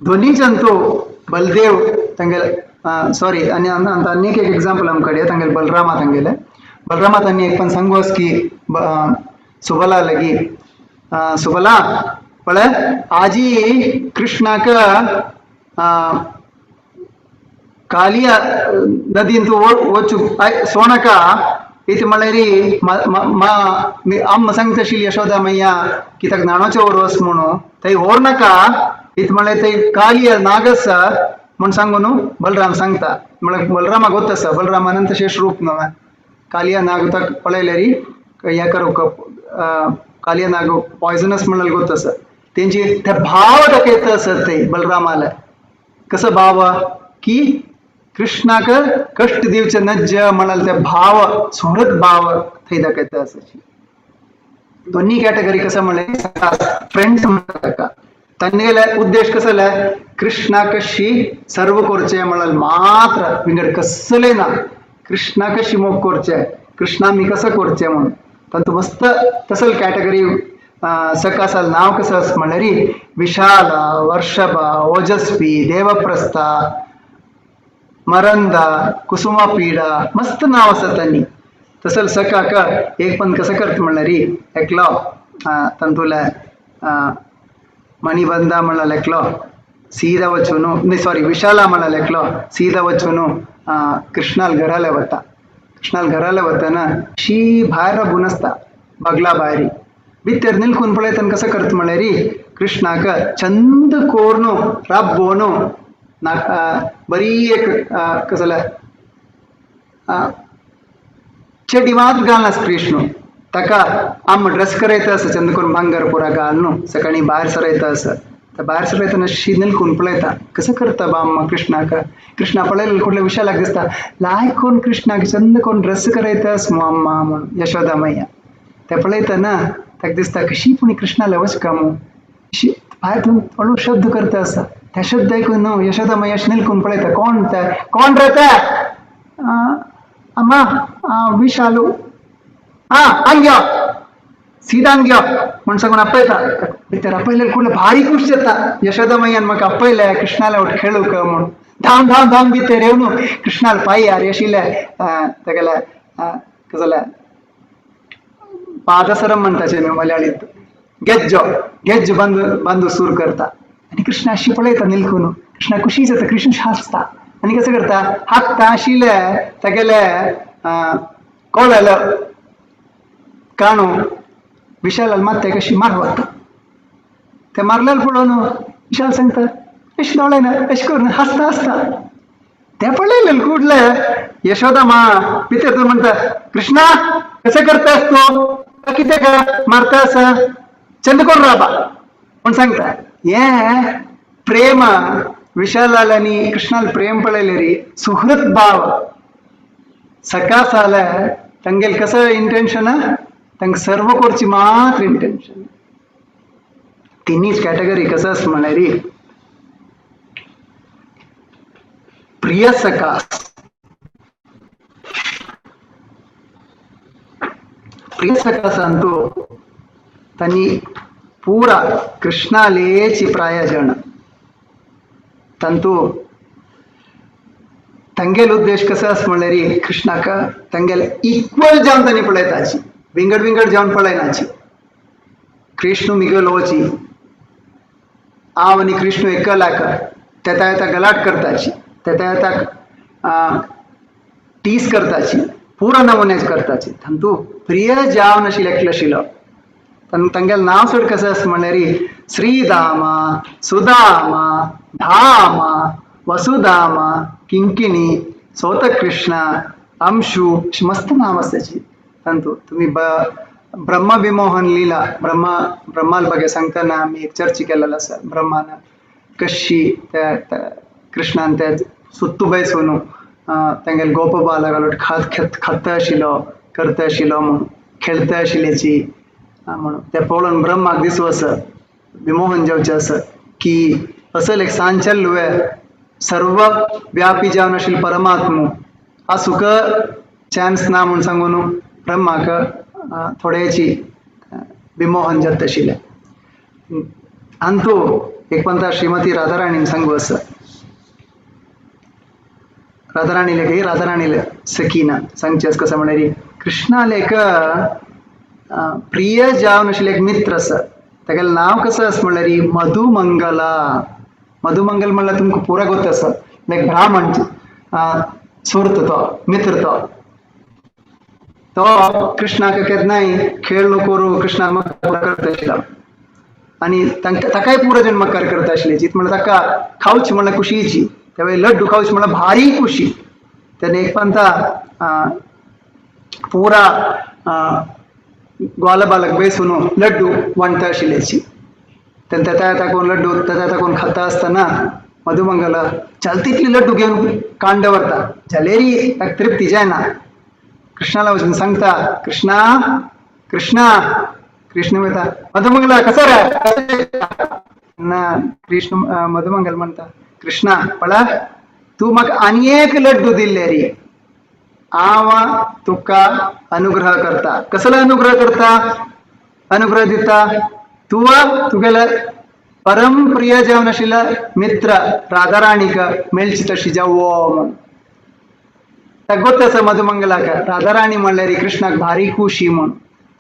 दोनी जंतू बलदेव तांगेले सॉरी आनी आनीक एक एग्जाम्पल आमकां काडया तांगेले बलरामा तांगेले बलरामा तांणी एक पण सांगू आस की सुबला लगी सुबला पळय आजी कृष्णाक कालिया नदींत वचू सोणका इति म्हणल्यार अम्मा सांगता आशिल्ली यशोदा मैया की ताका न्हाणोवचें व्हर वच म्हणून, थंय व्हर नाका इति म्हणल्यार थंय कालिया नाग आसा म्हूण सांगू न्हू बलराम सांगता. म्हणल्यार बलरामाक गोत आसा, बलराम अनंत शेष रूप न्हू. कालिया नाग ताका पळयल्यार हें करूंक कालिया नाग पॉयजनस म्हणल्यार गोत आसा. तेंची ते भाव ताका येता आसत थंय बलरामाले. कसो भाव की कृष्णाक कश्ट दिवचे नज्ज म्हणाल ते भाव सुहृद भाव थंय दाखयता आसाची. दोन्ही कॅटेगरी कसं म्हणलें फ्रेंड्स म्हणटा ताका. तांगेले उद्देश कसो जाल्यार कृष्णा कशी सर्व करचे म्हळ्यार मात्र विंगड कसलें ना, कृष्णा कशी मोग करचे, कृष्णा मी कसं करचे म्हणून तांतूं मस्त तसल कॅटेगरी सकासल नांव कसं आसा म्हणल्यार विशाल, वर्षभ, ओजस्वी, देवप्रस्था, मरंदा, कुसुमपीडा मस्त नांव आसा तांणी. तसल सकाक एक पण कसं करता म्हणल्यार एकलो तांतूले मणिबंधा म्हणल्यार एकलो सीधा वचून सॉरी विशाला म्हणल्यार एकलो सीधा वचून कृष्णाल घराले वता. कृष्णाल घराले वतना शी भायर राबून आसता बगला भायरी भितर निलकून पळयतना कसं करता म्हणल्यार कृष्णाक चंद कोरून राबोवन ना बरी एक कसं जाल्यार चेडी मात घालनास कृष्ण ताका आम ड्रेस करयता आसा चंद करून भांगर पुरा घाल न्हू सकाळीं भायर सरयता आसा. तर भायर सरयतना शी निलकून पळयता कसं करता बा अम्मा कृष्णाक. कृष्णा पळयलें कुठल्या विशालाक दिसता लायक कोण कृष्णाक चंद कोण ड्रेस करयता आस मू अम्मा म्हणून यशोदा मैया. ते पळयतना ताका दिसता कशी पूण कृष्णाला वचका मू शी भायर थंय हळू शब्द करता आसा. त्या शब्द आयकून न्हू यशोदा मैया निलकून पळयता कोण ते कोण रे ते अम्मा विशालू आं हांग यो सीधा हांग यो म्हूण सांगून आपयता. भितर आपयलें कुठलं भारी खूश जाता यशोदा मैयान म्हाका आपयलें कृष्णाला वट खेळूंक म्हूण. धांव धांव धांव भितर येवन कृष्णाल पांयार आशिल्ले तागेले कसं जाल्यार पादसरम म्हणटाचे न्हू मलयाळींत गेज्जो गेज्जो बंद बंद सूर करता आनी कृष्ण अशी पळयता निलकून. कृष्णा खुशी जाता, कृष्ण हांसता आनी कसं करता हाकता आशिल्ले तागेले कोळेलो काणू विशालाल मात कशी मार वता. ते मारलेले पळोवन विशाल सांगता अशें दोळे ना अशें करून हांसता हांसता. ते पळयलें कुडले यशोदा मा भितर तूं म्हणटा कृष्णा कसं करतास तूं, कितें का मारता आसा, चंद कोण राबा म्हण सांगता. हें प्रेम विशालाल आनी कृष्णाल प्रेम पळयलें री, सुहृत भाव सकासाल तांगेल कसं इंटेन्शन, तांकां सर्व करची मात्र इंटेन्शन. तिन्हीच कॅटेगरी कसं आसा म्हणल्यार री, प्रिय सकास, प्रिय सकास अंतू तांणी पुरा कृष्णालेची प्रायजण तांतू तांगेल उद्देश कसो आसा म्हणल्यार री, कृष्णाक तांगेल इक्वल जावन तांणी पळयताची, विंगड विंगड जावन पळयनाची. कृष्ण मिगलोची हांव आनी कृष्ण एकलाक तेता येता गलाट करताची, तेता येता टीस करताची, पुरा नमुन्याच करताची. तांतू प्रिय जावन आशिल्लो एकलो आशिल्लो. तांगेलें नांव चड कसं आसा म्हणल्यार श्रीदामा, सुदामा, धामा, वसुदामा, किंकिणी, सोतकृष्ण, अंशु, अशें मस्त नांव आसा ताची. तांतू तुमी ब्रह्म विमोहन लीला, ब्रह्माल बगे सांगतना आमी एक चर्चा केलेलो आसा. ब्रह्मान कशी त्या कृष्णान त्या सुत्तू बैसून तांगेले गोपबाला खात खाता आशिल्लो, करता आशिल्लो म्हूण, खेळता आशिल्ल्याची म्हणून ते पळोवन ब्रह्माक दिसू आसा, विमोहन जावचें आसा की असल एक सांचल्य सर्व व्यापी जावन आशिल्लो परमात्मो आसूंक चान्स ना म्हूण सांगून ब्रह्माक थोडेची विमोहन जाता आशिल्लें. अंतू एक पंता श्रीमती राधाराणीन सांगू आसा, राधाराणीले काही राधाराणीले सखीना सांगचें आसा कसं म्हणल्यार कृष्णाले एक प्रिय जावन आशिल्लें एक मित्र आसा, तागेलें नांव कसं आसा म्हणल्यार मधुमंगला. मधुमंगल म्हणल्यार तुमकां पुरा गोत आसा, एक ब्राह्मण सुर्त तो मित्र तो, तो कृष्णाक केन्नाय खेळ न्हू करूं कृष्णाक मकार करता आशिल्लो आनी तांकां ताकाय पुरो जण मकार करता आशिल्ले. जीत म्हणल्यार ताका खावची म्हणल्यार खुशीची, त्या वेळी लड्डू खावची म्हणल्यार भारी खुशी. तेन्ना एक पंता पुरा ग्वालबालक बेसून लड्डू वांटता आशिल्ल्याची. तेन्ना तेता येता कोण लड्डू तेता येता कोण खाता आसतना मधुमंगला चलतीतली लड्डू घेवन कांड व्हरता, जाल्यारी ताका तृप्ती जायना. कृष्णाला वचून सांगता कृष्णा कृष्णा, कृष्ण म्हणता मधुमंगला कसं रे ना, कृष्ण मधुमंगल म्हणता कृष्णा पळा तूं म्हाका आनी एक लड्डू दिल्ले री, हांव तुका अनुग्रह करता. कसलो अनुग्रह करता, अनुग्रह दिता तूं तुगेले परम प्रिय जावन आशिल्ल्या मित्र राधाराणीक मेळची तशी जावो म्हूण. ताका गोत आसा मधुमंगलाक राधाराणी म्हणल्यार कृष्णाक भारी खुशी म्हूण,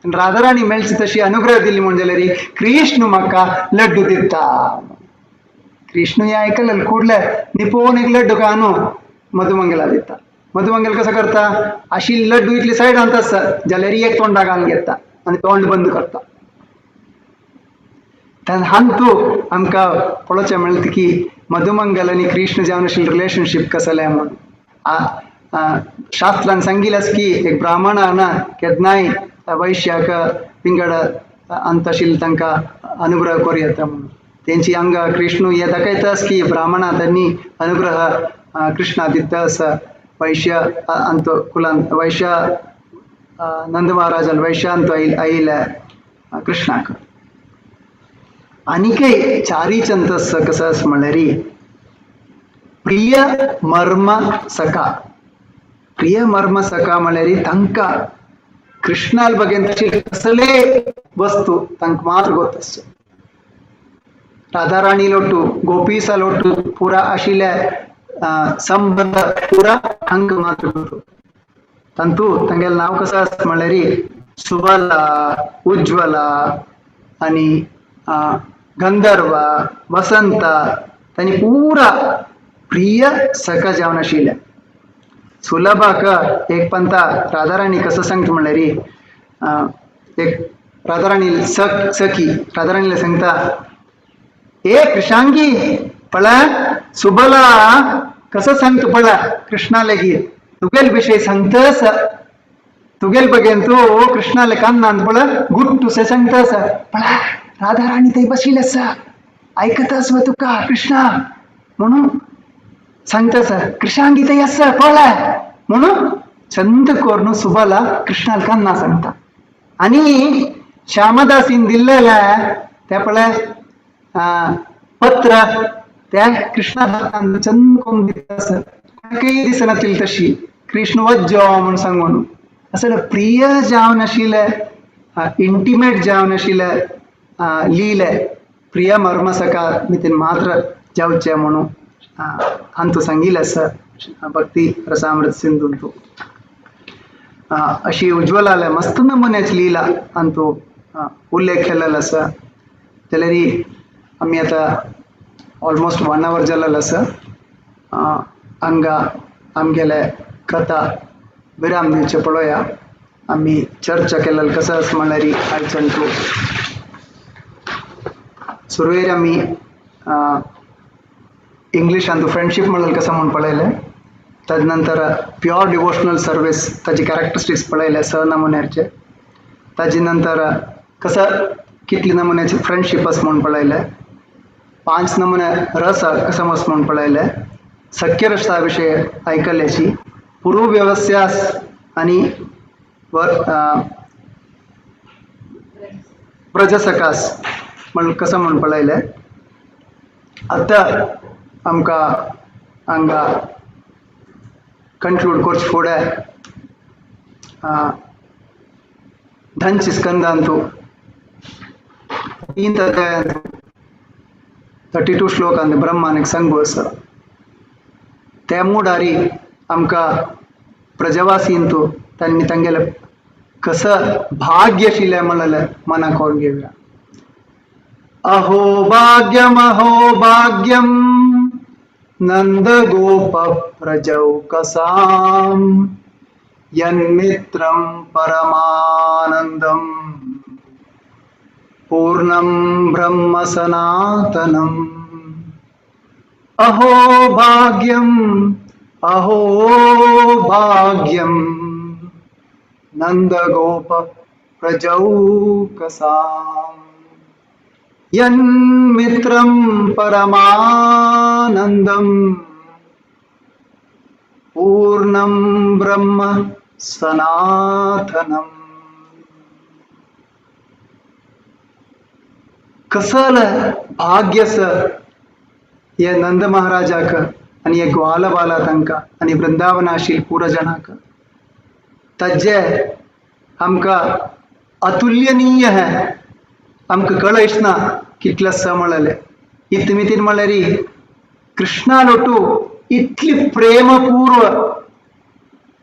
राधाराणी मेळची तशी अनुग्रह दिली म्हूण जाल्यार कृष्ण म्हाका लड्डू दिता. कृष्ण हे आयकलें कुडले निपोवन एक लड्डू कानू मधुमंगला दिता. मधुमंगल कसं करता, अशी लड्डू इतली सायडांत आसा जाल्यार एक तोंडा घालून घेता आनी तोंड बंद करता. तेन्ना हांतू आमकां पळोवचें मेळटा की मधुमंगल आनी कृष्ण जावन आशिल्लें रिलेशनशीप कसलें म्हूण. शास्त्रान सांगिल्लें आसा की एक ब्राह्मणान केन्नाय वैश्याक पिंगड अंत आशिल्लें तांकां अनुग्रह करूं येता म्हणून. तेंची हांगा कृष्ण हें दाखयता आसा की ब्राह्मणा तांणी अनुग्रह कृष्णा दिता आसा वैश्य अंत कुलान, वैश्य नंद महाराजान वैश्य अंत आयिल्ल्या कृष्णाक. आनीकय चारी चंत कसं आसा म्हणल्यार प्रिय मर्म सखा. प्रिय मर्म सखा म्हणल्यार तांकां कृष्णाल बगेन तशी कसले वस्तू तांकां मात्र गोत आसचें. राधाराणी लोटू गोपीसा लोटू पुरा आशिल्ल्या संबंध पुरा हांकां मात्र गोत. तांतू तांगेलें नांव कसं आसा म्हणल्यार सुबला, उज्ज्वला आनी गंधर्व, वसंत, तांणी पुरा प्रिय सखा जावन आशिल्ले. सुलभाक एक पंता राधाराणी कसं सांगता म्हणल्यार एक राधाराणी सखी राधाराणीला सांगता ए कृशांगी पळय सुबला कसं सांगता पळय कृष्णा लेगीत तुगेल विशय सांगतस तुगेल बगेन तू कृष्णाले कान्नान पळय गुट्टुसे सांगतस पळय राधा राणी थंय बशिल्ली आसा आयकतास व तुका कृष्णा म्हणून सांगतास कृशांगी थंय आसा पळय म्हणून चंद करून सुबला कृष्णाल कान्ना सांगता. आणि श्यामदासीन दिल्लेले ते पळय पत्र त्या कृष्णा हातान चंद करून दिता कोणाकय दिसनातील तशी कृष्ण वज्जो म्हणून सांगून असं प्रिय जावन आशिल्ले इंटिमेट जावन आशिल्ले लिहिले प्रिय मर्म सका मितीन मात्र जावचे म्हणून हांतू सांगिल्लें आसा भक्ती रसामृत सिंधूंतू. अशी उज्ज्वलाले मस्त नमुन्याची लीला हांतू उल्लेख केलेलो आसा. जाल्यार आमी आतां ऑलमोस्ट 1 our जालेलो आसा. हांगा आमगेले कथा विराम दिवचे पळोवया. आमी चर्चा केलेली कसो आसा म्हणल्यार आयच्यान तूं सुरवेर आमी इंग्लिशान फ्रेंडशीप म्हणलें कसो म्हूण पळयलें. तद नंतर प्योर डिवोशनल सर्वीस ताजी कॅरेक्टरिस्टिक्स पळयले स नमुन्याचे. ताजे नंतर कसं कितले नमुन्याचे फ्रेंडशीप आसा म्हूण पळयलें. 5 नमुने रस कसं आसा म्हूण पळयलें. सख्य रसा विशय आयकल्याची पूर्व व्यवस्यास आनी ब्रजसकास म्हण कसं म्हूण पळयलें. आतां आमकां हांगा कंक्लूड करचे फुडें धनची स्कंदांतू 3 अध्यायांतू 32 श्लोकांत ब्रह्मान एक सांगू आसा. त्या मुडारी आमकां प्रजवासींतू तांणी तांगेलें कसं भाग्य आशिल्लें म्हणलें मनाक करून घेवया. अहो भाग्यम अहो भाग्यम नंद गोप प्रजौकसाम यन्मित्रं परमानंदम पूर्णं ब्रह्म सनातनम. अहो भाग्यम अहो भाग्यम नंद गोप प्रजौकसाम यन्मित्रं परमानंदम पूर्णं ब्रह्म सनातनम. कसल भाग्यस हे नंद महाराजाक आनी हे ग्वालबाला तांकां आनी वृंदावनाशील पुरजनाक तज्जे आमकां अतुल्यनीय है. आमकां कळयच ना कितले आसा म्हणलें. इतमितीन म्हणल्यार कृष्णा लोटू इतली प्रेमपूर्व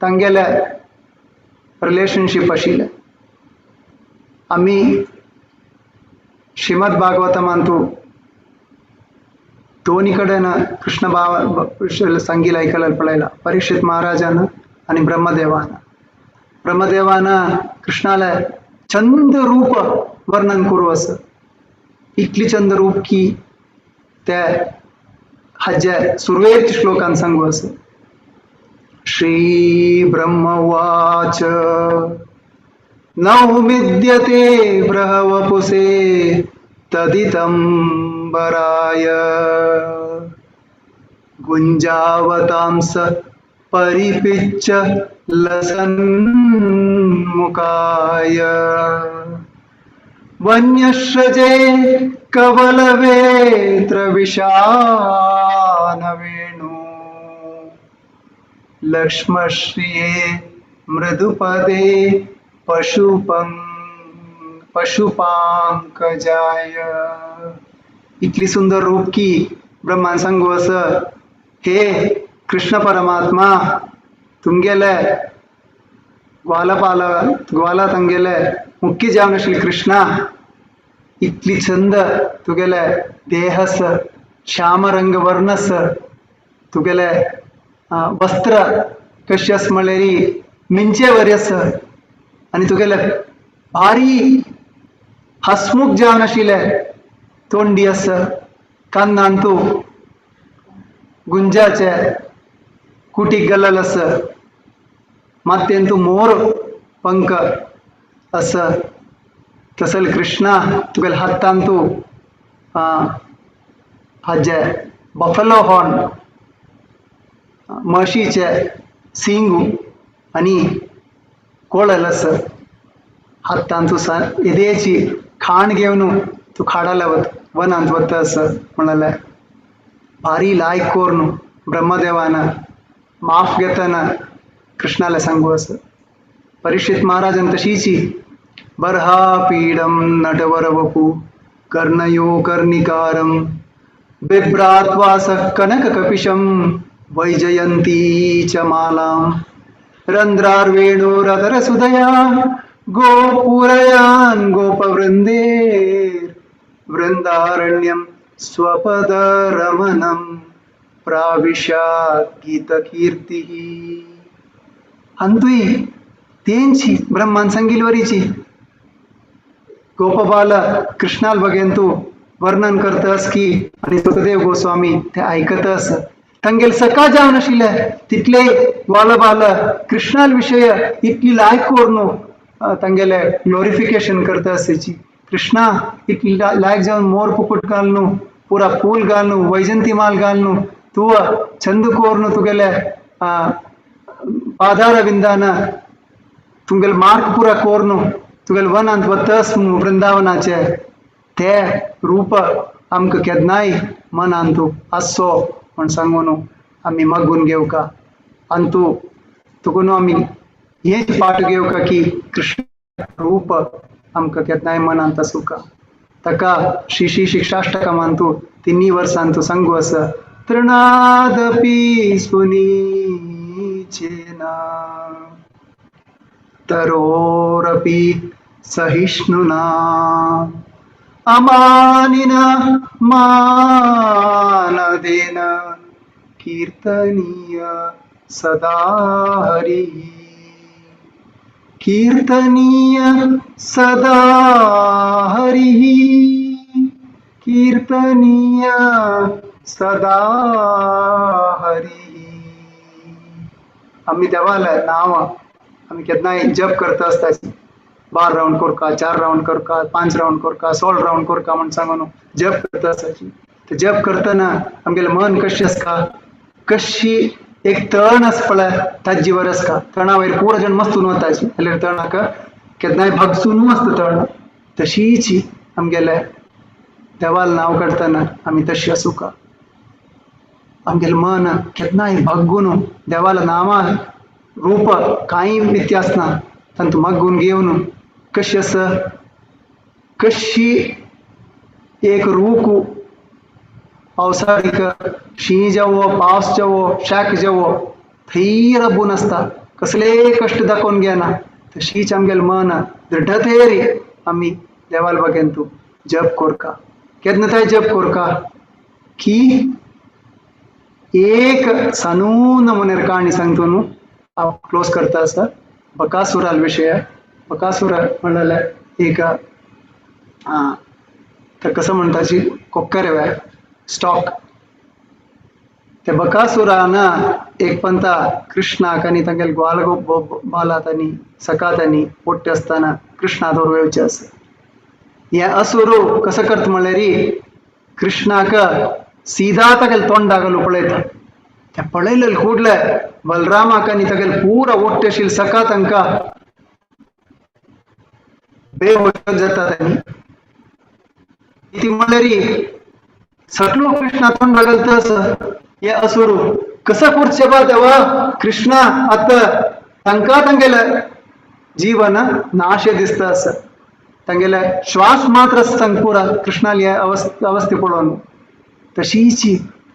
तांगेले रिलेशनशीप आशिल्लें. आमी श्रीमद भागवतमांतू दोन्ही कडेन कृष्ण भाव सांगील आयकल्यार पळयला. परीक्षित महाराजान आनी ब्रह्मदेवान. ब्रह्मदेवान कृष्णाले चंद रूप वर्णन करू आसा. इतली चंद रूप की ते हाजे सुरवेर श्लोकान सांगू आसा. श्री ब्रह्मवाच नौमिद्यते ब्रह्मवपुसे तदितं बराय गुंजावतांस परिपिच्च लसन्मुखाय वन्यश्रजे कवलवेत्र विषानवेणु लक्ष्मश्रिये मृदुपदे पशुपांकजाय. इतली सुंदर रूप की ब्रह्मान सांगू असं हे कृष्ण परमात्मा तुमगेले ग्वालपाल ग्वाला तांगेले मुख्य जावन आशिल्ले कृष्णा इतली छंद तुगेले देहस श्यामरंग वर्णस तुगेले वस्त्र कशी आस म्हणल्यार मिंचे वरी आसा आनी तुगेले भारी हसमुख जावन आशिल्ले तोंडी आसा. कान्नांतू गुंजाचे कुटीक गेल्लेल आसा, मातयेंतू मोर पंख आसा. तसल कृष्णा तुगेले हातांतू हाजे बफेलो हॉर्न, म्हशीचे सिंगू आनी कोळल आसा. हातांतू येदेची खाण घेवन तूं खाडाले वता, वनांत वता आसा म्हणलें. भारी लायक कोरून ब्रह्मदेवान माफ घेतना कृष्णाले सांगू आसा. परीक्षित महाराजान तशीची बर्हापीडम नटवरवपु कर्णयो कर्णिकारम बिभ्रात्वास कनक कपिशम वैजयंती च मालाम रंध्रार्वेणुरधर सुदया गोपुरयान गोपवृंदेर वृंदारण्यम स्वपदरमणम प्राविशात गीतकीर्ती. अंतुय तेंची ब्रह्मान सांगिल वरीची गोपबाल कृष्णाल बगेंतू वर्णन करतस की आनी सुखदेव गोस्वामी ते आयकतस. तांगेल सका जावन आशिल्ले तितले ग्वालबाल कृष्णाल विशय इतली लायक करून तांगेले ग्लोरिफिकेशन करता आसाची. कृष्णा इतली लायक जावन मोर पुकुट घालनु, पुरा फूल घालनु, वैजंती माल घालनु, तूं चंद कोरनु तुगेले पादार बिंदान तुमगेले मार्ग पुरा कोरनु तुगेले वनांत वतस वृंदावनाचे ते रूप आमकां केन्नाय मनांत आसचो म्हण सांगून आमी मागून घेवका. आनी तूं तुका न्हू आमी हें पाठ घेवका की कृष्ण रूप आमकां केन्नाय मनांत आसूका. ताका श्री श्री शिक्षाष्टकमांतू तिन्ही वर्सांतू सांगू आसा, तृणादपी सुनीचेन तरोरपि सहिष्णुना अमानिना मानदेन कीर्तनीय सदा हरि, कीर्तनीय सदा हरि, कीर्तनीय सदा हरि. आमी देवाले नांव आमी केन्नाय जप करता आसता, 12 रावंड करका, 4 रावंड करका, 5 रावंड करका, 16 रावंड करका म्हण सांगून जप करता आसताची. ते जप करतना आमगेलें मन कशें आसता, कशी एक तण आसा पळय ताजी वर आसता, तणा वयर पुरो जण मस्तून वताची जाल्यार तणाक केन्नाय भगसून आसता तण. तशीच आमगेले देवाल नांव काडटना आमी तशी आसूका. आमगेलें मन केन्नाय भग्गून देवाल नांवा रूप कांय व्यत्यास ना, तांतू मागून घेवन कशी आसा, कशी एक रूख पावसाळीक शीं जावो, पावस जावो, शाक जावो, थंय रबून आसता, कसलेय कश्ट दाखोवन घेना, तशीच आमगेलें मन दृढतेरी आमी देवाल बागेन तूं जप कोरका. केन्ना ताय जप कोरका की एक सानू नमुनेर काणी सांगता न्हू, हांव क्लोज करता आसा. बकासुराल विशय. बकासुर म्हणलें एक तर कसं म्हणटाची कोक्कर स्टॉक. ते बकासुरान एक पंता कृष्णाक आनी तांगेले ग्वाल बालात आनी सकात आनी पोट्टे आसतना कृष्णा दवर येवचे आसा. हे असुरू कसं करता म्हणल्यार कृष्णाक सीधा तागेले तोंडाक पळयता. ते पळयलेले ಕೂಡ್ಲೆ बलरामाक आनी तागेले पुरा ओट्टे आशिल्ले सका तांकां बेहोश जाता. तांणी ती म्हणल्यार सगळो कृष्णा तोंड घालतस हे असुरू कसं करचें बा देवा कृष्णा, आतां तांकां तांगेले जीवन नाशे दिसता आसा, तांगेले श्वास मात्र आसता पुरा कृष्णाली अवस्थे पळोवन. तशीच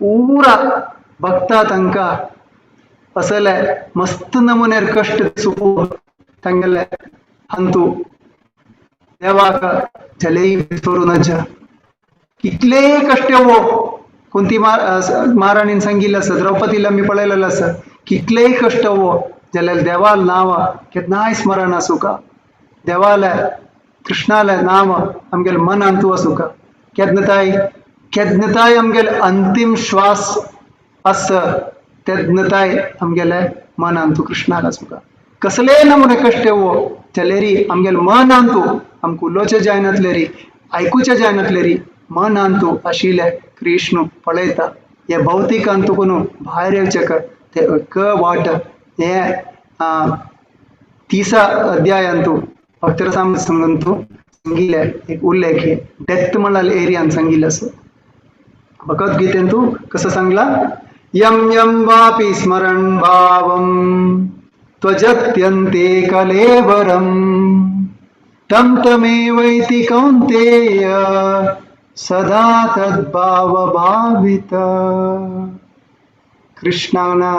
पुरा भक्ता तांकां असले मस्त नमुन्यार कश्ट दिसूं तांगेले अंतू देवाक जलेय विसरू नज. कितले कश्ट हो कुंती महाराणीन सांगिल्लें आसा, द्रौपदीला आमी पळयलेलें आसा, कितलेय कश्ट हो जाल्यार देवाल नांव केन्नाय स्मरण आसूका, देवाले कृष्णाले नांव आमगेले मनांतू आसूका. केन्ना ताय केन्नाताय आमगेले अंतीम श्वास आसा तेन्नाताय आमगेले मनान तूं कृष्णाक आसूका. कसले नमुने कश्ट येवो जाल्यारी आमगेले मनान तूं आमकां उलोवचें जायनातलें री, आयकुचें जायनातलें री, मनान तूं आशिल्ले कृष्ण पळयता. हे भौतिकान तुका न्हू भायर येवचें कर ते एक वाट. हे तिसा अध्यायांतू भक्तरसामृत संगंतू सांगिल्ले एक उल्लेख हे डेथ म्हळ्यार एरियान सांगिल्लें आसा. भगवद्गीतेंतू कसं सांगला, यम यम वापि स्मरण भावम त्वजत्यन्ते कलेवरम तम तमेवैति कौन्तेय सदा तद्भाव भावित. कृष्णाना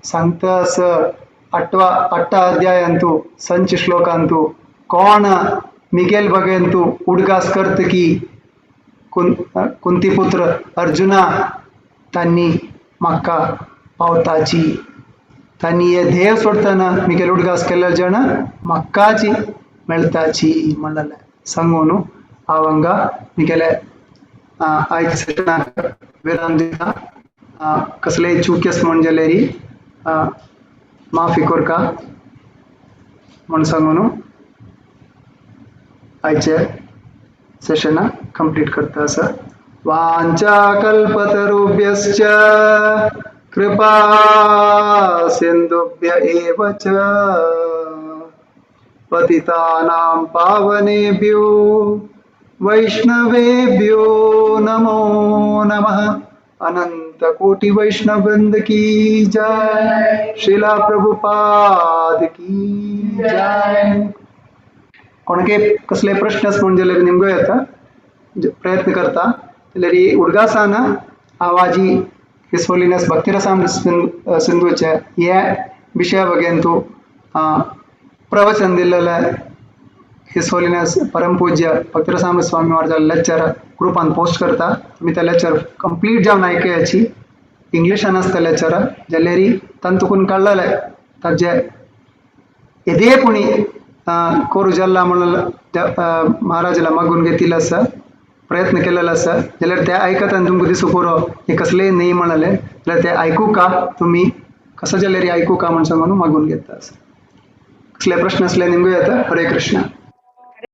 सांगता असं आठवा अध्यायांतू संच श्लोकांतू कोण मिगेल बगेंतू उडगास करत की कुंतीपुत्र अर्जुना तांणी म्हाका पावताची, तांणी हे ध्येय सोडतना मिगेल उडगास केल्ले जण म्हाकाची मेळताची म्हणलें सांगून हांव हांगा मिगेले आयज सेशनाक विराम दिता. कसलेय चूक म्हण जाल्यार माफी कोरका म्हण सांगून आयचे सेशना कंप्लीट करता आसा. वांछा कल्पतरुभ्यश्च कृपा सिन्धुभ्य एव च पतितानां पावनेभ्यो वैष्णवेभ्यो नमो नमः. अनंत कोटि वैष्णव वृंद की जय. श्रीला प्रभुपाद की जय. कोणाके कसले प्रश्न म्हण जाल्यार निमगो येता प्रयत्न करता जाल्यार उडगासान आवाजी his holiness भक्तिरसामृत सिंधूचे हे विशया बगेन तूं प्रवचन दिलेले his holiness परमपूज्य भक्तिरसामृत स्वामी महाराज लेक्चर ग्रुपान पोस्ट करता. तुमी ते लेक्चर कंप्लीट जावन आयकयाची. इंग्लिशान आसता लेक्चर जाल्यार तांतून कळ्ळले ताजे येदे पुणी कोरू जल्ला म्हणून महाराजाला मागून घेतिल्लो आसा, प्रयत्न केलेलो आसा जाल्यार ते आयकत आनी तुमकां दिसूं पुरो हे कसलेय न्ही म्हणलें जाल्यार ते आयकू का तुमी कसो जाल्यार आयकू का म्हण सांगून मागून घेता आसा. कसले प्रश्न आसल्यार निमगो येता. हरे कृष्णा.